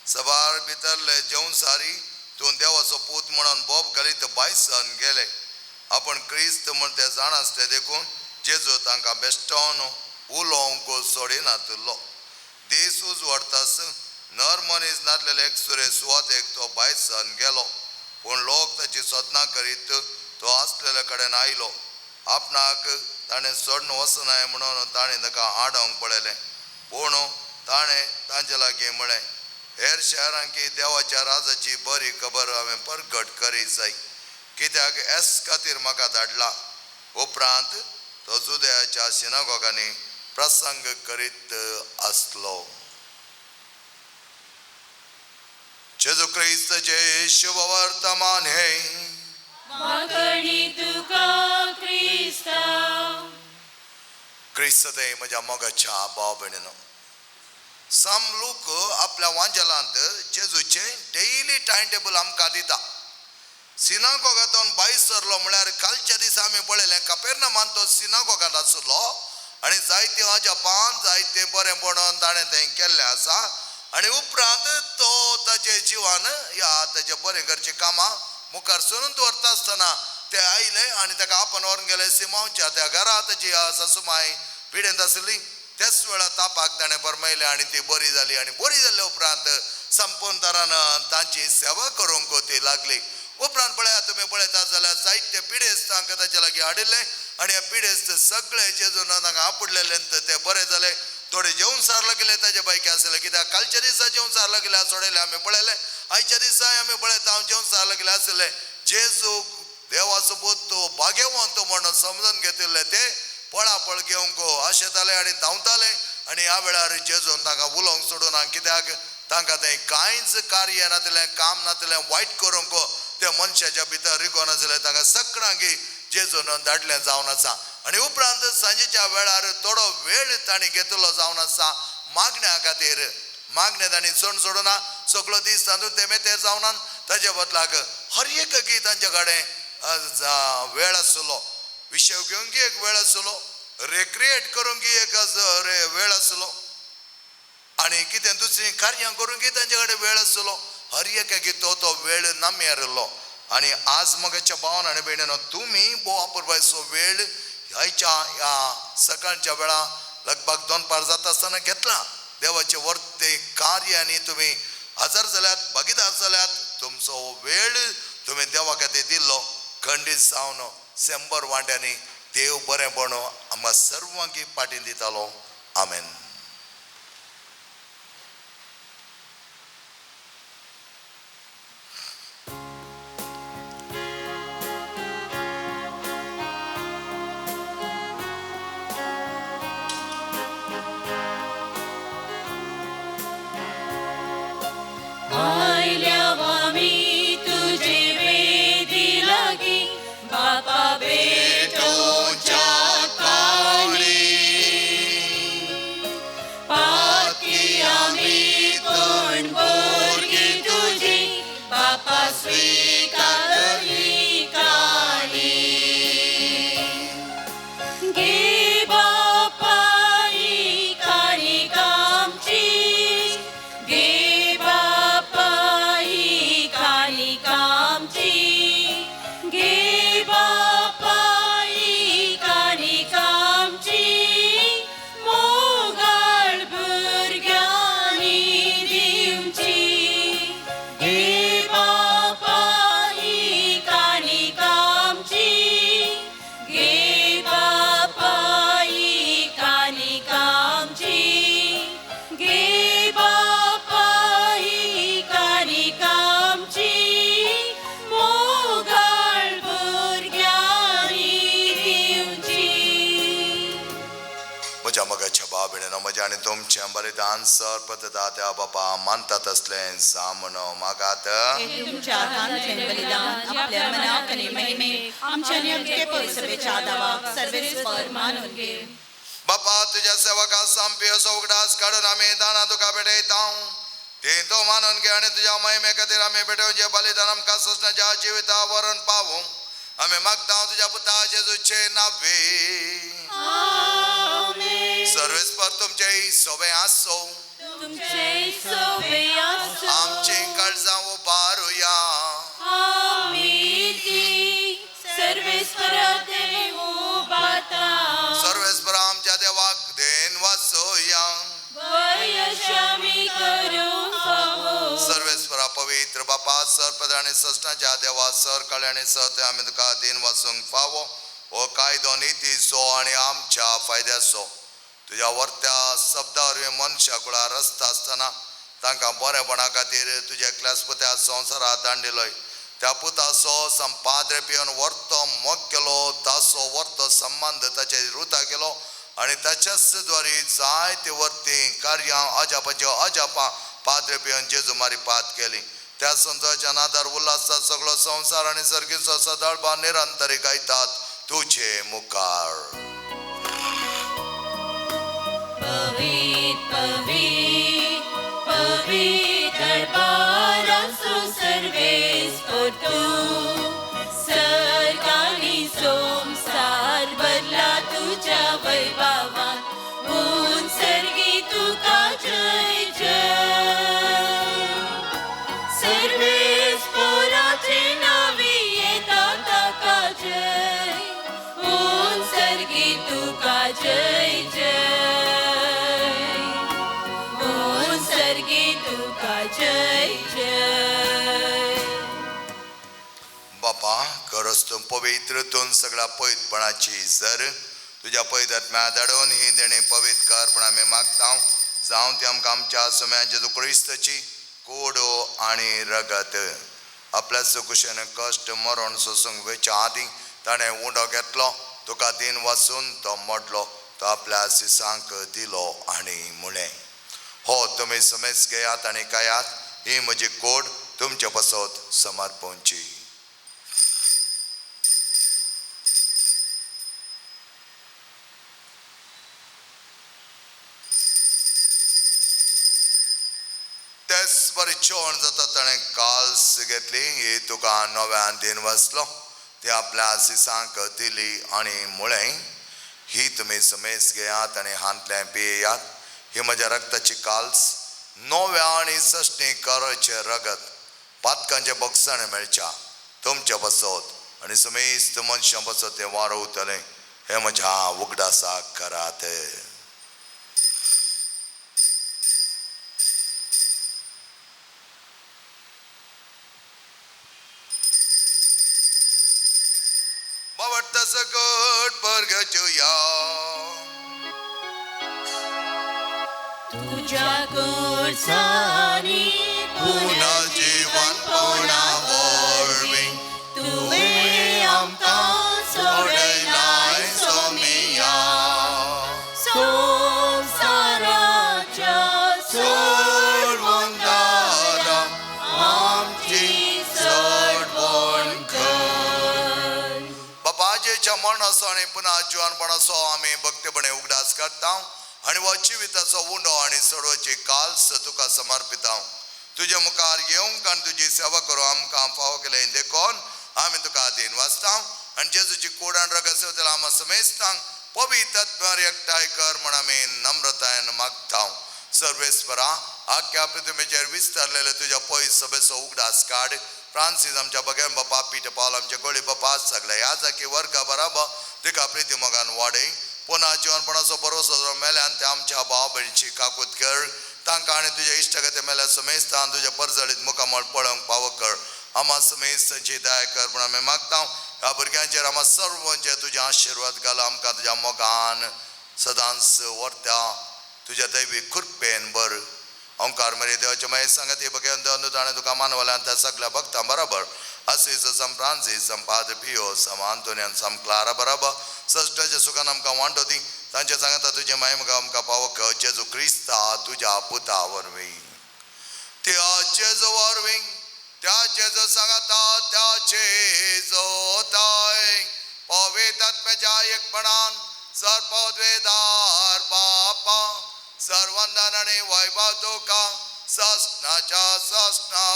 सबार भितरले जेवण सारी तूं देवाचो पूत म्हणून बोब घालीत बायसन गेले. आपण क्रिस्त म्हण ते जाण आसले देखून जेजू तांकां बेश्टोवन उलोवंक सोडिनातलो. दीस उजवाडतास नर मनीस नासलेले एकसुरे सुवातेक तो बायसन गेलो. पूण लोक ताची सोदनां करीत तो आसलेले कडेन आयलो. आपणाक ताणें सोडून वचनाय म्हणून ताणें ताका आडोवंक पळयलें. पूण ताणें तांचे लागीं म्हळें, हेर शहरांकी देवाच्या राजाची बरी खबर हांवें परगट करी जाय, कित्याक एस खातीर म्हाका धाडला. उपरांत तो जुदयाच्या सिनागोगांनी प्रसंग करीत आसलो. जेजू क्रिस्ताचे शुभ वर्तमान हे. मागणी तुका क्रिस्ता. क्रिस्त ते म्हज्या मोगाच्या भाव भयणीनो, सम लोक आपल्या वांजेलांत जेजूचे डेली टायम टेबल आमकां दिता. सिनागोगांतून भायर सरलो म्हळ्यार कालच्या दिसा आमी पळयलें कपेर्नमान तो सिनागोगांत आसलो आनी जायते अजापान जायते बरें म्हणून ताणें तें केल्लें आसा. आनी उपरांत तो ताचे जिवान ह्या ताचे बरें करचीं कामां मुखार सरून दवरता आसतना ते आयले आनी ताका आपण व्हरून गेले सिमांवच्या त्या घरा. ताची सासूमाय पिडेंत आसली. त्याच वेळार तापाक ताणें फरमायलें आनी ती बरी जाली. आनी बरी जाल्ले उपरांत संपूर्ण तांची सेवा करूंक ती लागली. उपरांत पळया तुमी पळयता जाल्यार जायते पिडेस्त तांकां ताचे लागीं हाडिल्ले आनी ह्या पिडेस्त सगळे जेजून तांकां आपुडलेले ते बरे जाले. थोडे जेवण सार लागले ताजे बायके आसले, कित्याक कालच्या दिसा जेवण सार लागले सोडयले आमी पळयले. आयच्या दिसा आमी पळयता हांव जेवण सार लागले आसले. जेजू देवाचो पूत तो भाग्यवंत म्हणून समजून घेतिल्ले ते पळापळ घेवंक आशेताले आनी धांवताले. आनी ह्या वेळार जेजून तांकां उलोवंक सोडूना, कित्याक तांकां तें कांयच कार्य नासलें, काम नासलें, वायट करूंक त्या मनशाच्या भितर रिगोन आसलें. तांकां सगळ्यांक जेजून धाडलें जावन आसा. आनी उपरांत सांजेच्या वेळार थोडो वेळ तांणी घेतलो जावन आसा मागण्या खातीर. मागणें तांणी सण सोडूना, सगळो दीस तांदूळ ते मेतेर जावना. ताजे बदलाक हर एक तांचे कडेन वेळ आसलो, विशय घेवंक एक वेळ आसलो, रिक्रिएट करूंक एक वेळ आसलो आनी कितें दुसरीं कार्यां करूंक तांचे कडेन वेळ आसलो. हर एक तो तो वेळ नामेरिल्लो. आनी आज म्हज्या भावान आनी भयणीनो, तुमी भोव अपुरबायचो वेळ ह्याच्या ह्या सकाळच्या वेळा लगभग दोनपार जाता आसतना घेतला. देवाचे वर्ते कार्य आनी तुमी हजर जाल्यात, भागीदार जाल्यात. तुमचो वेळ तुमी देवा खातीर दिल्लो खंडीत जावन 100 वांट्यांनी देव बरें पण आमकां सर्वांकी पाटी दितालो. आमेन. बापा भेटोच्या काळी. म्हज्या मोगाच्या भाव भयणीनो, म्हज्या आनी तुमचें बलिदान सर्पता त्या बापा मानतात तसलें जावन मागात. हे तुमच्या हातांतलें बलिदान आपल्या मनाक आनी महिमेक आमच्या आनी आमचे परिसभेच्या दावाक सर्वेस्पर मानून घे. बापा, तुज्या सेवका संपी असो उगडास काडून आमी दानां तुका भेटयता, ती तूं मानून घे आनी तुज्या महिमे खातीर आमी भेटोवचें बलिदान आमकां सोंसण्याच्या जिविता वरून पावूं, आमी मागता तुज्या पुता जेजूचे नावे. सर्वेस्पर तुमचे सोबे आसो. तुमचे सोबे आसो. आमची काळजां उबारुया. आमी ती सर्वेस्परा देव उबाता. सर्वेस्पर आमच्या देवाक देन वाचोया. वयशामी करूं फावो. सर्वेस्परा पवित्र बापा, सर आनी सस्नाच्या देवा, सर काळे आनी सत आमी तुका दिन वाचूंक फावो. हो कायदो नितीचो आनी आमच्या फायद्याचो. तुज्या वर्त्या शब्दा वरवीं मनशा कुळां रस्ता आसतना तांकां बरेपणा खातीर तुज्या एकल्याच पुत्या संवसारात दांडिलोय. त्या पुताचो संपाद्रे पिवन वर्तो मोग केलो, ताचो वर्तो संबंद ताचे रुता केलो आनी ताच्याच द्वारी जायते वर्ती कार्यां अजापाच्यो अजापां पाद्रे पिवन जेजू मारी पात केली. त्या संताच्या नादार उल्हासा सगळो संवसार आनी सर्गीचो सदाळबा निरंतरी गायतात तुझे मुखार. पवित पवित पवित्र बारासो सर्वेस्पर तूं, सर्गानी संवसार भरला तुज्या वैभवान, उंच सर्गी तुका जय जय. सर्वेस्पराचे नांवी येता ताका जय, उंच सर्गी तुका जय जय, उंच सर्गी तुका जय जय. बापा, खरंच तूं पवित्र, तूं सगळ्या पवित्रपणाची सर. तुज्या पवित्र आत्म्या धाडून ही देणी पवित्र कर पण आमी मागता, जावं ती आमकां आमच्या सुम्या जेजू क्रिस्ताची कोडो आनी रगत. आपल्या सुकुशेन कश्ट मरण सोसूंक वेच्या आदीं ताणें उंडो घेतलो, तुका दिन वाचून तो मोडलो, तो आपल्या सिसांक दिलो आनी म्हळें, हो तुमी समेज घेयात आनी खायात, ही म्हजी कोड तुमचे पासत समर्पणची. तेच बरें जेवण जाता ताणें काल्स घेतली, ही तुका नव्यान दिन वाचलो, ती आपल्या सिसांक दिली आनी म्हळें, ही तुमी समेज घेयात आनी हांतलें पियेयात, ही म्हज्या रक्ताची काल्स, नव्या आनी सश्टी कराचें रगत, पातकांचें बक्षण मेळच्या तुमच्या पासत आनी समेस्त मनशां पासत तें वारवतलें, हें म्हज्या उगडासाक करात. बावडता सकट परगचुया. तुज्या कोळसानी पुनर्जीवनपणा वरवीं तुवें आमकां सोडयलाय सोमिया. संवसाराच्या सोडवणदारा आमची सोडवण कर. बापाजेच्या मरणाचो आनी पुन्हा जिवनपणाचो आमी भक्तीपणे उगडास करता आनी हो जिविताचो उंडो आनी सोडवची काल्स तुका समर्पिता. तुजे मुखार येवंक आनी तुजी सेवा करूं आमकां फावो केलें देखून आमी तुका आदीन वाचता आनी जेजूची कोड आनी रगत सेवतल्या आमा समेस्तांक पवित्र आत्म्यार एकठांय कर म्हण आमी नम्रतायेन मागता. सर्वेस्परा, आख्या पृथ्वीचेर विस्तारलेले तुज्या पयस सभेचो उगडास काड. फ्रांसीस आमच्या बगेन बापा, पीटर पावल आमच्या गोळी बापा, सगळ्या ह्या जाकी वर्गा बराबर तिका प्रिती मोगान वाडय. पुन्हा जिवनपणाचो भरोसो मेल्यान ते आमच्या भाव भयणीची काकूत कर. तांकां आनी तुज्या इश्टागते मेल्या समेस्तान तुज्या परजळीत मुखामळ पळोवंक पावो कर. आमा समेस्तांची दया कर म्हूण आमी मागता. ह्या भुरग्यांचेर आमा सर्वांचेर तुजे आशिर्वाद घाल. आमकां तुज्या मोगान सदांच व्हरता तुज्या दैवी कृपेन बर. ओंकार मरे देवाचे मागीर सांगत बघेवन देव ताणें तुका मानवल्यान त्या सगळ्या भक्तां बरोबर Assis Sam Francis Sam Padre Pio Sam Antonio Sam Clara बरोबर सश्टाच्या सुखान आमकां वांटो दी. तांच्या सांगाता तुजें मायमगा आमकां पावक जेजू क्रिस्ता तुज्या पुता वरवीं. त्या जेजू वरवीं, त्या जेजू सांगाता, त्या जेजोताय पवित्र आत्म्याच्या एकपणान सर्वद्वेदार बापा सर्वंदन आनी वैभव तुका ससनाच्या ससना.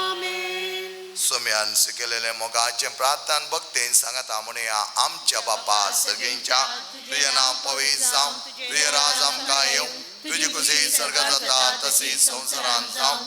आमेन. सोम्यान शिकयलेलें मोगाचें प्रार्थना भक्तीन सांगाता म्हणया. आमच्या बापा सगळींच्या, तुजें नांव पवित्र जावं, तुजें राज आमकां येवं, तुजी खुशी स्वर्गात जाता तशी संवसारांत जावं.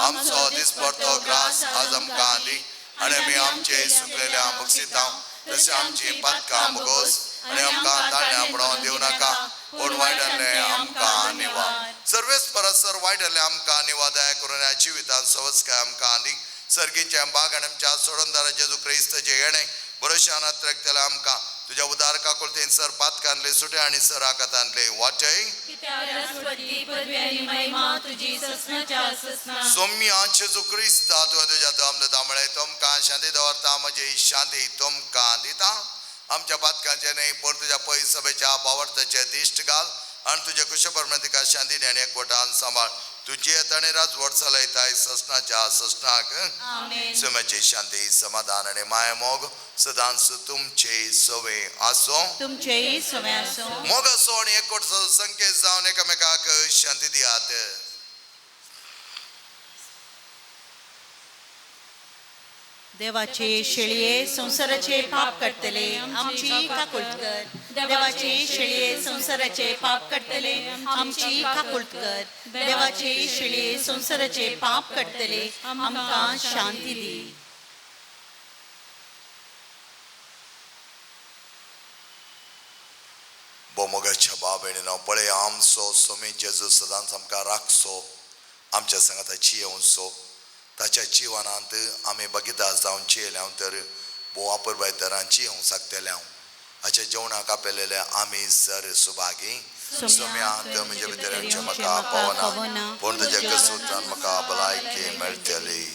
आमचो दिसपडतो ग्रास आज आमकां दी आनी आमी आमचे सुकलेल्या बक्षिता तशें आमची पातकां भोगोस आनी आमकां ताळण्या पडोवन दिवं नाका, पूण वायटांतलें आमकां निवा. सर्वेस परसर वायटांतलें आमकां निवा. दया करून ह्या जिवितांत सवस्काय आमकां दी. सर्गीच्या बाग आनी आमच्या सोडणदारा जेजू क्रिस्ताचें येणें भरोशान अत्रकतलें आमकां. तुज्या उदार काकुळतेन सर पातकांतले सुटे आनी सर आकातांतले वाटय. सोम्या जेजू क्रिस्ता तुवें तुज्या दम दिता म्हळें तुमकां शांती दवरता, म्हजी शांती तुमकां दिता. आमच्या पातकांचें न्हय पूण तुज्या पयस सभेच्या बावडताचें दिश्ट घाल आनी तुज्या कुशप्रमाणे तिका शांती आनी एकवटान सांबाळ. तुजी येताणी राजवट चलयताय ससनाच्या ससनाक. सोम्याची शांती, समाधान आनी मायामोग सदांच तुमचे सवे आसो. तुमचेय सवे आसूं. मोग असो आनी एकवट संकेत जावन एकामेकाक शांती दियात. देवाचे शेळये संवसाराचे पाप काडटले आमची काकुळट कर. देवाचे शेळये संवसाराचे पाप काडटले आमची काकुळट कर. देवाचे शेळये संवसाराचे पाप काडटले आमकां शांती दी. बोमोगाच्या बाबेणीनो पळय आमचो सोमी जेजू सदांच आमकां राखचो, आमच्या सांगाता जियेवचो. ताच्या जिवनांत आमी बगिदा जावन जियेल्या तर भोव अपुरबाय तरान जियोंक शकतले. हाच्या जेवणाक आपयलेले आमी सर सुभागी. सोम्या तुवें म्हजे भितर येवचें म्हाका पावना, पूण तुज्या कसुतान म्हाका भलायकी मेळटली.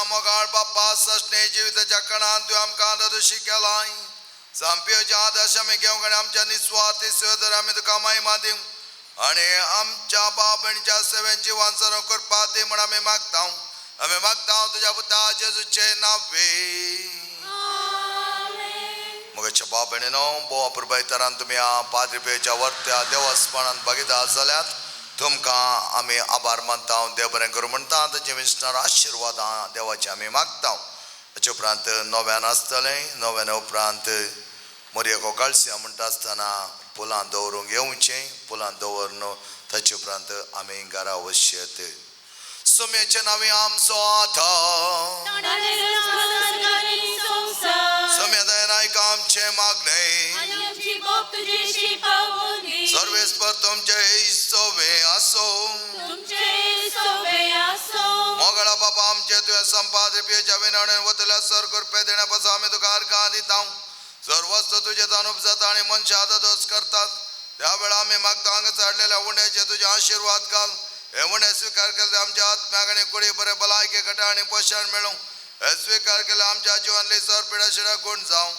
आमच्या मोगाळ बाप्पा सस्ने जिविताच्या कणान तुवें आमकां ददोशी केलाय. सांपियोचे आदर्श आमी घेवंक आनी आमच्या निस्वार्थी सेवेदार आमी तुका महिमा दिवंक आनी आमच्या भाव भयणीच्या सेवेन जिवान सरो करपा दी म्हूण आमी मागता. आमी मागता तुज्या पुता जेजूचे नांवे. मगाच्या भाव भयणीनो, भोव अपुरबायतरान तुमी ह्या पाद्री पियोच्या वर्त्या देवस्पणान भागीदार जाल्यात. तुमकां आमी आभार मानता. देव बरें करूं म्हणटा. ताचे विसणार आशिर्वादां देवाचे आमी मागता. ताचे उपरांत नव्यान आसतलें. नव्यान उपरांत मोरयेको गाळसिया म्हणटा आसतना फुलां दवरूंक येवचें. फुलां दवरून ताचे उपरांत आमी घरा वचयेत. सुमेचे नांवे आमचो आधार, सुम्या दयनायक आमचें मागणें, सर्वेस्पर तुमचे सोवे आसो. मोगळा बाबा आमचे तुवें संपाद पियेच्या विनवणेन वतल्या सर कृपे देण्या पासून आमी तुका अर्घां दिता. जर वस्तू तुजे जावन उपजाता आनी मनशां आदोस करतात त्या वेळा आमी मागता हांगा चडलेल्या उंड्याचे तुजे आशिर्वाद घाल. हे उंडे स्विकार केले आमच्या आत्म्याक आनी कुडी बरे भलायके घटा आनी पोशण मेळूं. हे स्विकार केले आमच्या जिवनली सर पिडाशिडा गुण जावं.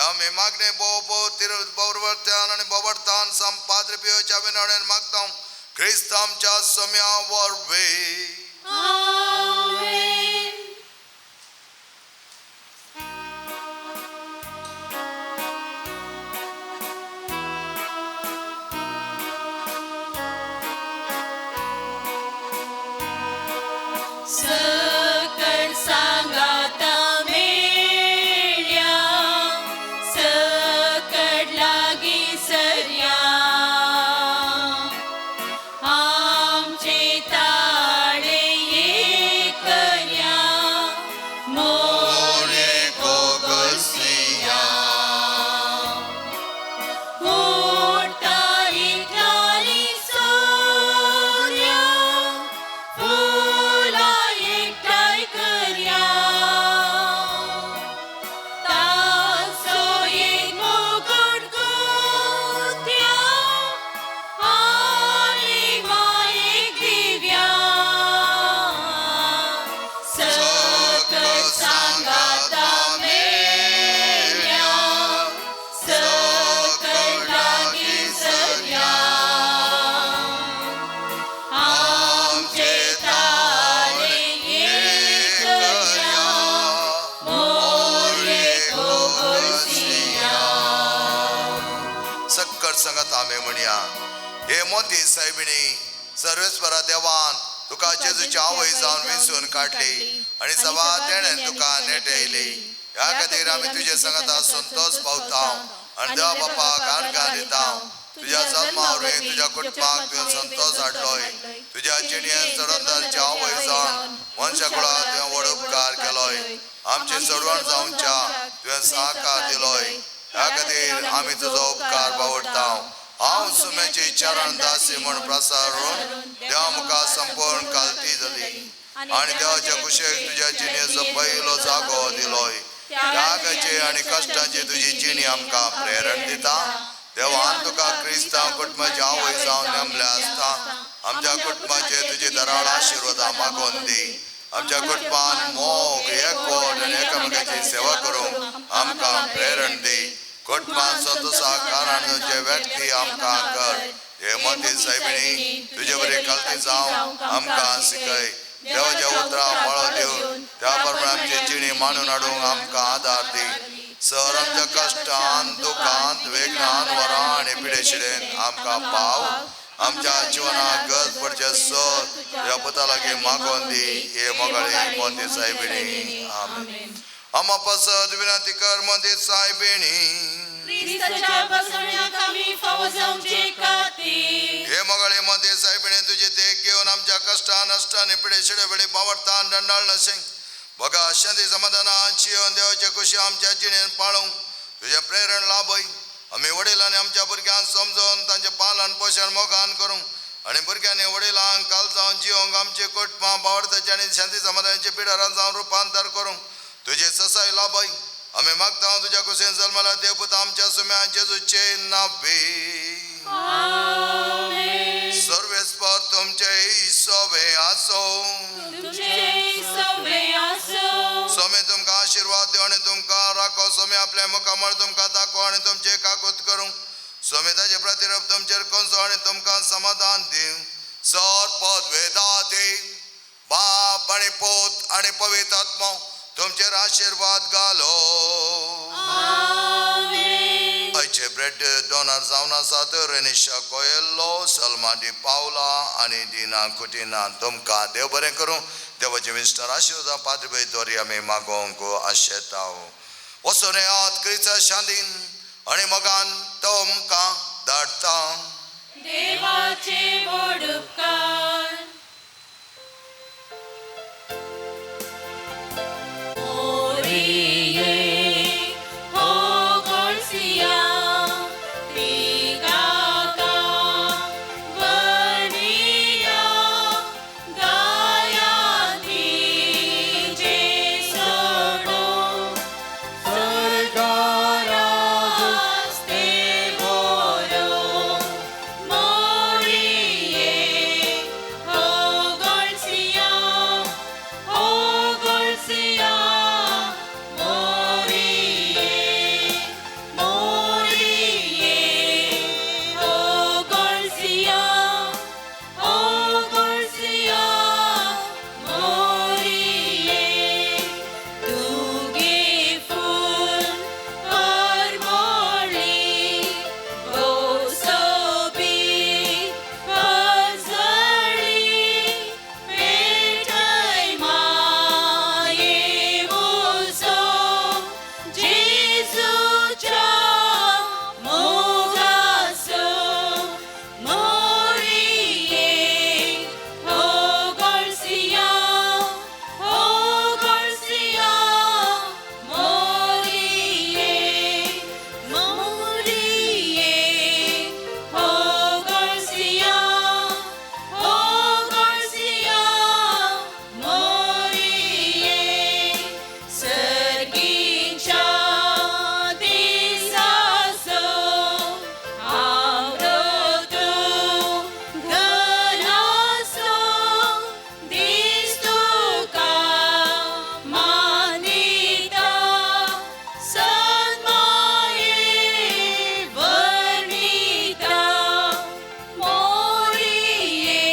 आमी मागणे भोव भोव तिरुवर्त्यान आनी बोवर्तान संपाद्री पियोच्या विनवणेन मागता क्रिस्त आमच्या सोम्या वरवीं. सकळ सांगाता मेळ्या, सकळ लागी सरया, आमचे ताळे एकर्या, मोरे गोगसिया. उडता इतलाली सूर्या, फुलां एकठांय करया, ताचो एक मुकुट गुंथया, आनी मायेक दिव्या. सकळ सांगाता मेळ्या, सकळ लागीं सरया, आमचे ताळे एकर्या, मोरे गोगसिया. सक्कर संगत आमी म्हणया, हे मोती सायबिणी सर्वेस्परा देवान तुका जेजूची आवय जावन विसून काडली आनी सभा तेणेन तुका नेटयली. ह्या खातीर आमी तुजे संगता संतोष पावता आनी देवा बापाक अर्घां दिता. तुज्या जल्मा वरवीं तुज्या कुटुंबाक तुवें संतोष हाडलोय. तुज्या जिणेन चडोंदारची आवय जावन मनशा कुळाक तुवें व्हड उपकार केलोय. आमचे चडवण जावच्या तुवें सहकार दिलोय. ह्या खातीर आमी तुजो उपकार बावडटा. हांव सुम्याची चरण दासी म्हूण प्रसारून देवा मुखार संपूर्ण कालती जाली आनी देवाच्या कुशेक तुज्या जिणेचो पयलो जागो दिलोय. त्यागाचे आनी कश्टांची तुजी जिणी आमकां प्रेरण दिता. देवान तुका क्रिस्तांव कुटुंबाची आवय जावन नेमल्या आसता आमच्या कुटुंबाचे तुजी दराळ आशिर्वादां मागोवन दी. आमच्या कुटुंबान मोग, एकवट आनी एकामेकाची सेवा करूंक आमकां प्रेरण दी. कुटुंबान संतोषा कारण तुजे व्यक्ती आमकां कर. हे मोती सायबिणी तुजे बरी कालती जावं आमकां शिकय. देवाच्या उतरां पाळो दिवन त्या प्रमाणे आमची जिणी मांडून हाडूंक आमकां आदार दी. सर आमच्या कश्टान, दुखांत, वेगनान, वरां आनी पिडेशिडेन आमकां पाव. आमच्या जिवनाक गरज पडचे सर तुज्या पुता लागीं मागोवन दी. हे मोगाळी मोती सायबिणी. आमेन. आमा पासत विनंती कर मोती सायबिणी. क्रिस्ताच्या बसवण्याक आमी फावो जावचे खातीर. हे मोगाळी मोती सायबिणी, तुजी देख घेवन आमच्या कश्टान, नश्टान, पिडेशिडे वेळी बावडतान दंडाळ नशें बघा शांती समाधानान जिवन देवाचे खुशी आमच्या जिणेन पाळूंक तुजें प्रेरण लाभय. आमी वडिलांनी आमच्या भुरग्यांक समजून तांचें पालन पोशण मोगान करूंक आनी भुरग्यांनी वडिलांक काल जावन जिवंक आमची कुटुंबां बावडताची आनी शांती समाधानाची पिडारां जावन रुपांतर करूंक तुजी ससाय लाभय. आमी मागता तुज्या कुशीन जल्मला देवपूत आमच्या सुम्या जेजूचे नावे. सर्वेस्पर तुमचे सोवे आसो. तुमचे सोवे आसो. आपल्या मुखामळ तुमकां दाखोवं आनी तुमचे काकूत करूं. स्वामी ताचे प्रतिरूप तुमचेर कोनसो आनी तुमकां समाधान दिवं. सर पदवेदा देव बाप आनी पूत आनी पवित्र आत्मो तुमचेर आशिर्वाद घालो. आयचे ब्रेड डोनर जावन आसात रेनिशा कोयल्लो, सलमा डी पावला आनी डिना कुटिना. तुमकां देव बरें करूं. देवाचे मिस्टर आशिर्वाद पाद्री दोरी आमी मागोवंक आशेता. वचून येयात क्रिस्ता शांतीन आनी मोगान तुमकां धाडटा. देवाचे व्हड उपकार. मोरिये हो गोळसिया तिगाका वनिया गाया तिजे सोडो स्वर्गारास्ते बोरो. मोरिये हो गोळसिया, हो गोळसिया, मोरिये, मोरिये हो गोळसिया, हो गोळसिया, मोरिये. तुगे फूल परमळी गोसोबी परजळी पेटय माये उजो जेजूच्या मोगाचो. मोरिये हो गोळसिया, हो गोळसिया, मोरिये, मोरिये हो गोळसिया, हो गोळसिया, मोरिये. सर्गीच्या दिसाचो आवरतो घराचो दीस तुका मानिता सन्माये वर्णिता. मोरिये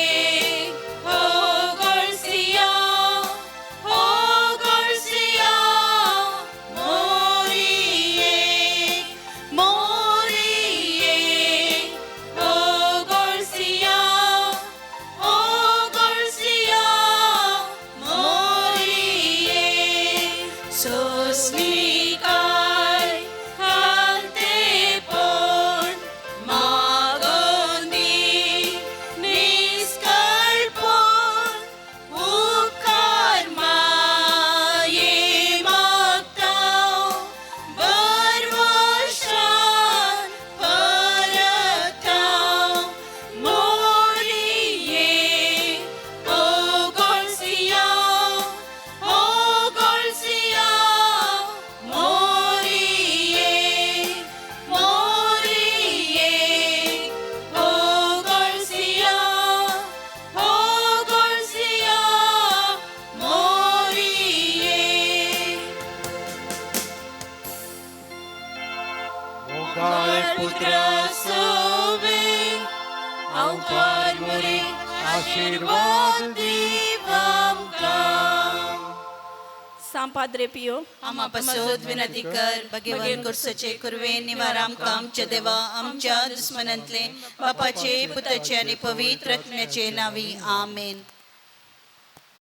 हो गोळसिया, हो गोळसिया, मोरिये, मोरिये हो गोळसिया, हो गोळसिया, मोरिये. सोसनिकाय खालतेपण मागोनी निस्कळपण उपकार माये मागता बरवर्षान परता. मोरिये हो गोळसिया, हो गोळसिया, मोरिये, मोरिये हो गोळसिया, हो गोळसिया, मोरिये. मोगाळे पुत्रा सोवे अवकार मुरे आशीर्वाद दीव आमकां. सां पाद्रे पियो आमा पासत विनंती कर. भगवान कुर्सचे कुरवे निवार आमकां आमच्या देवा आमच्या दुस्मनांतले बापाचे पुताचे आनी पवित्र आत्म्याचे नावी. आमेन.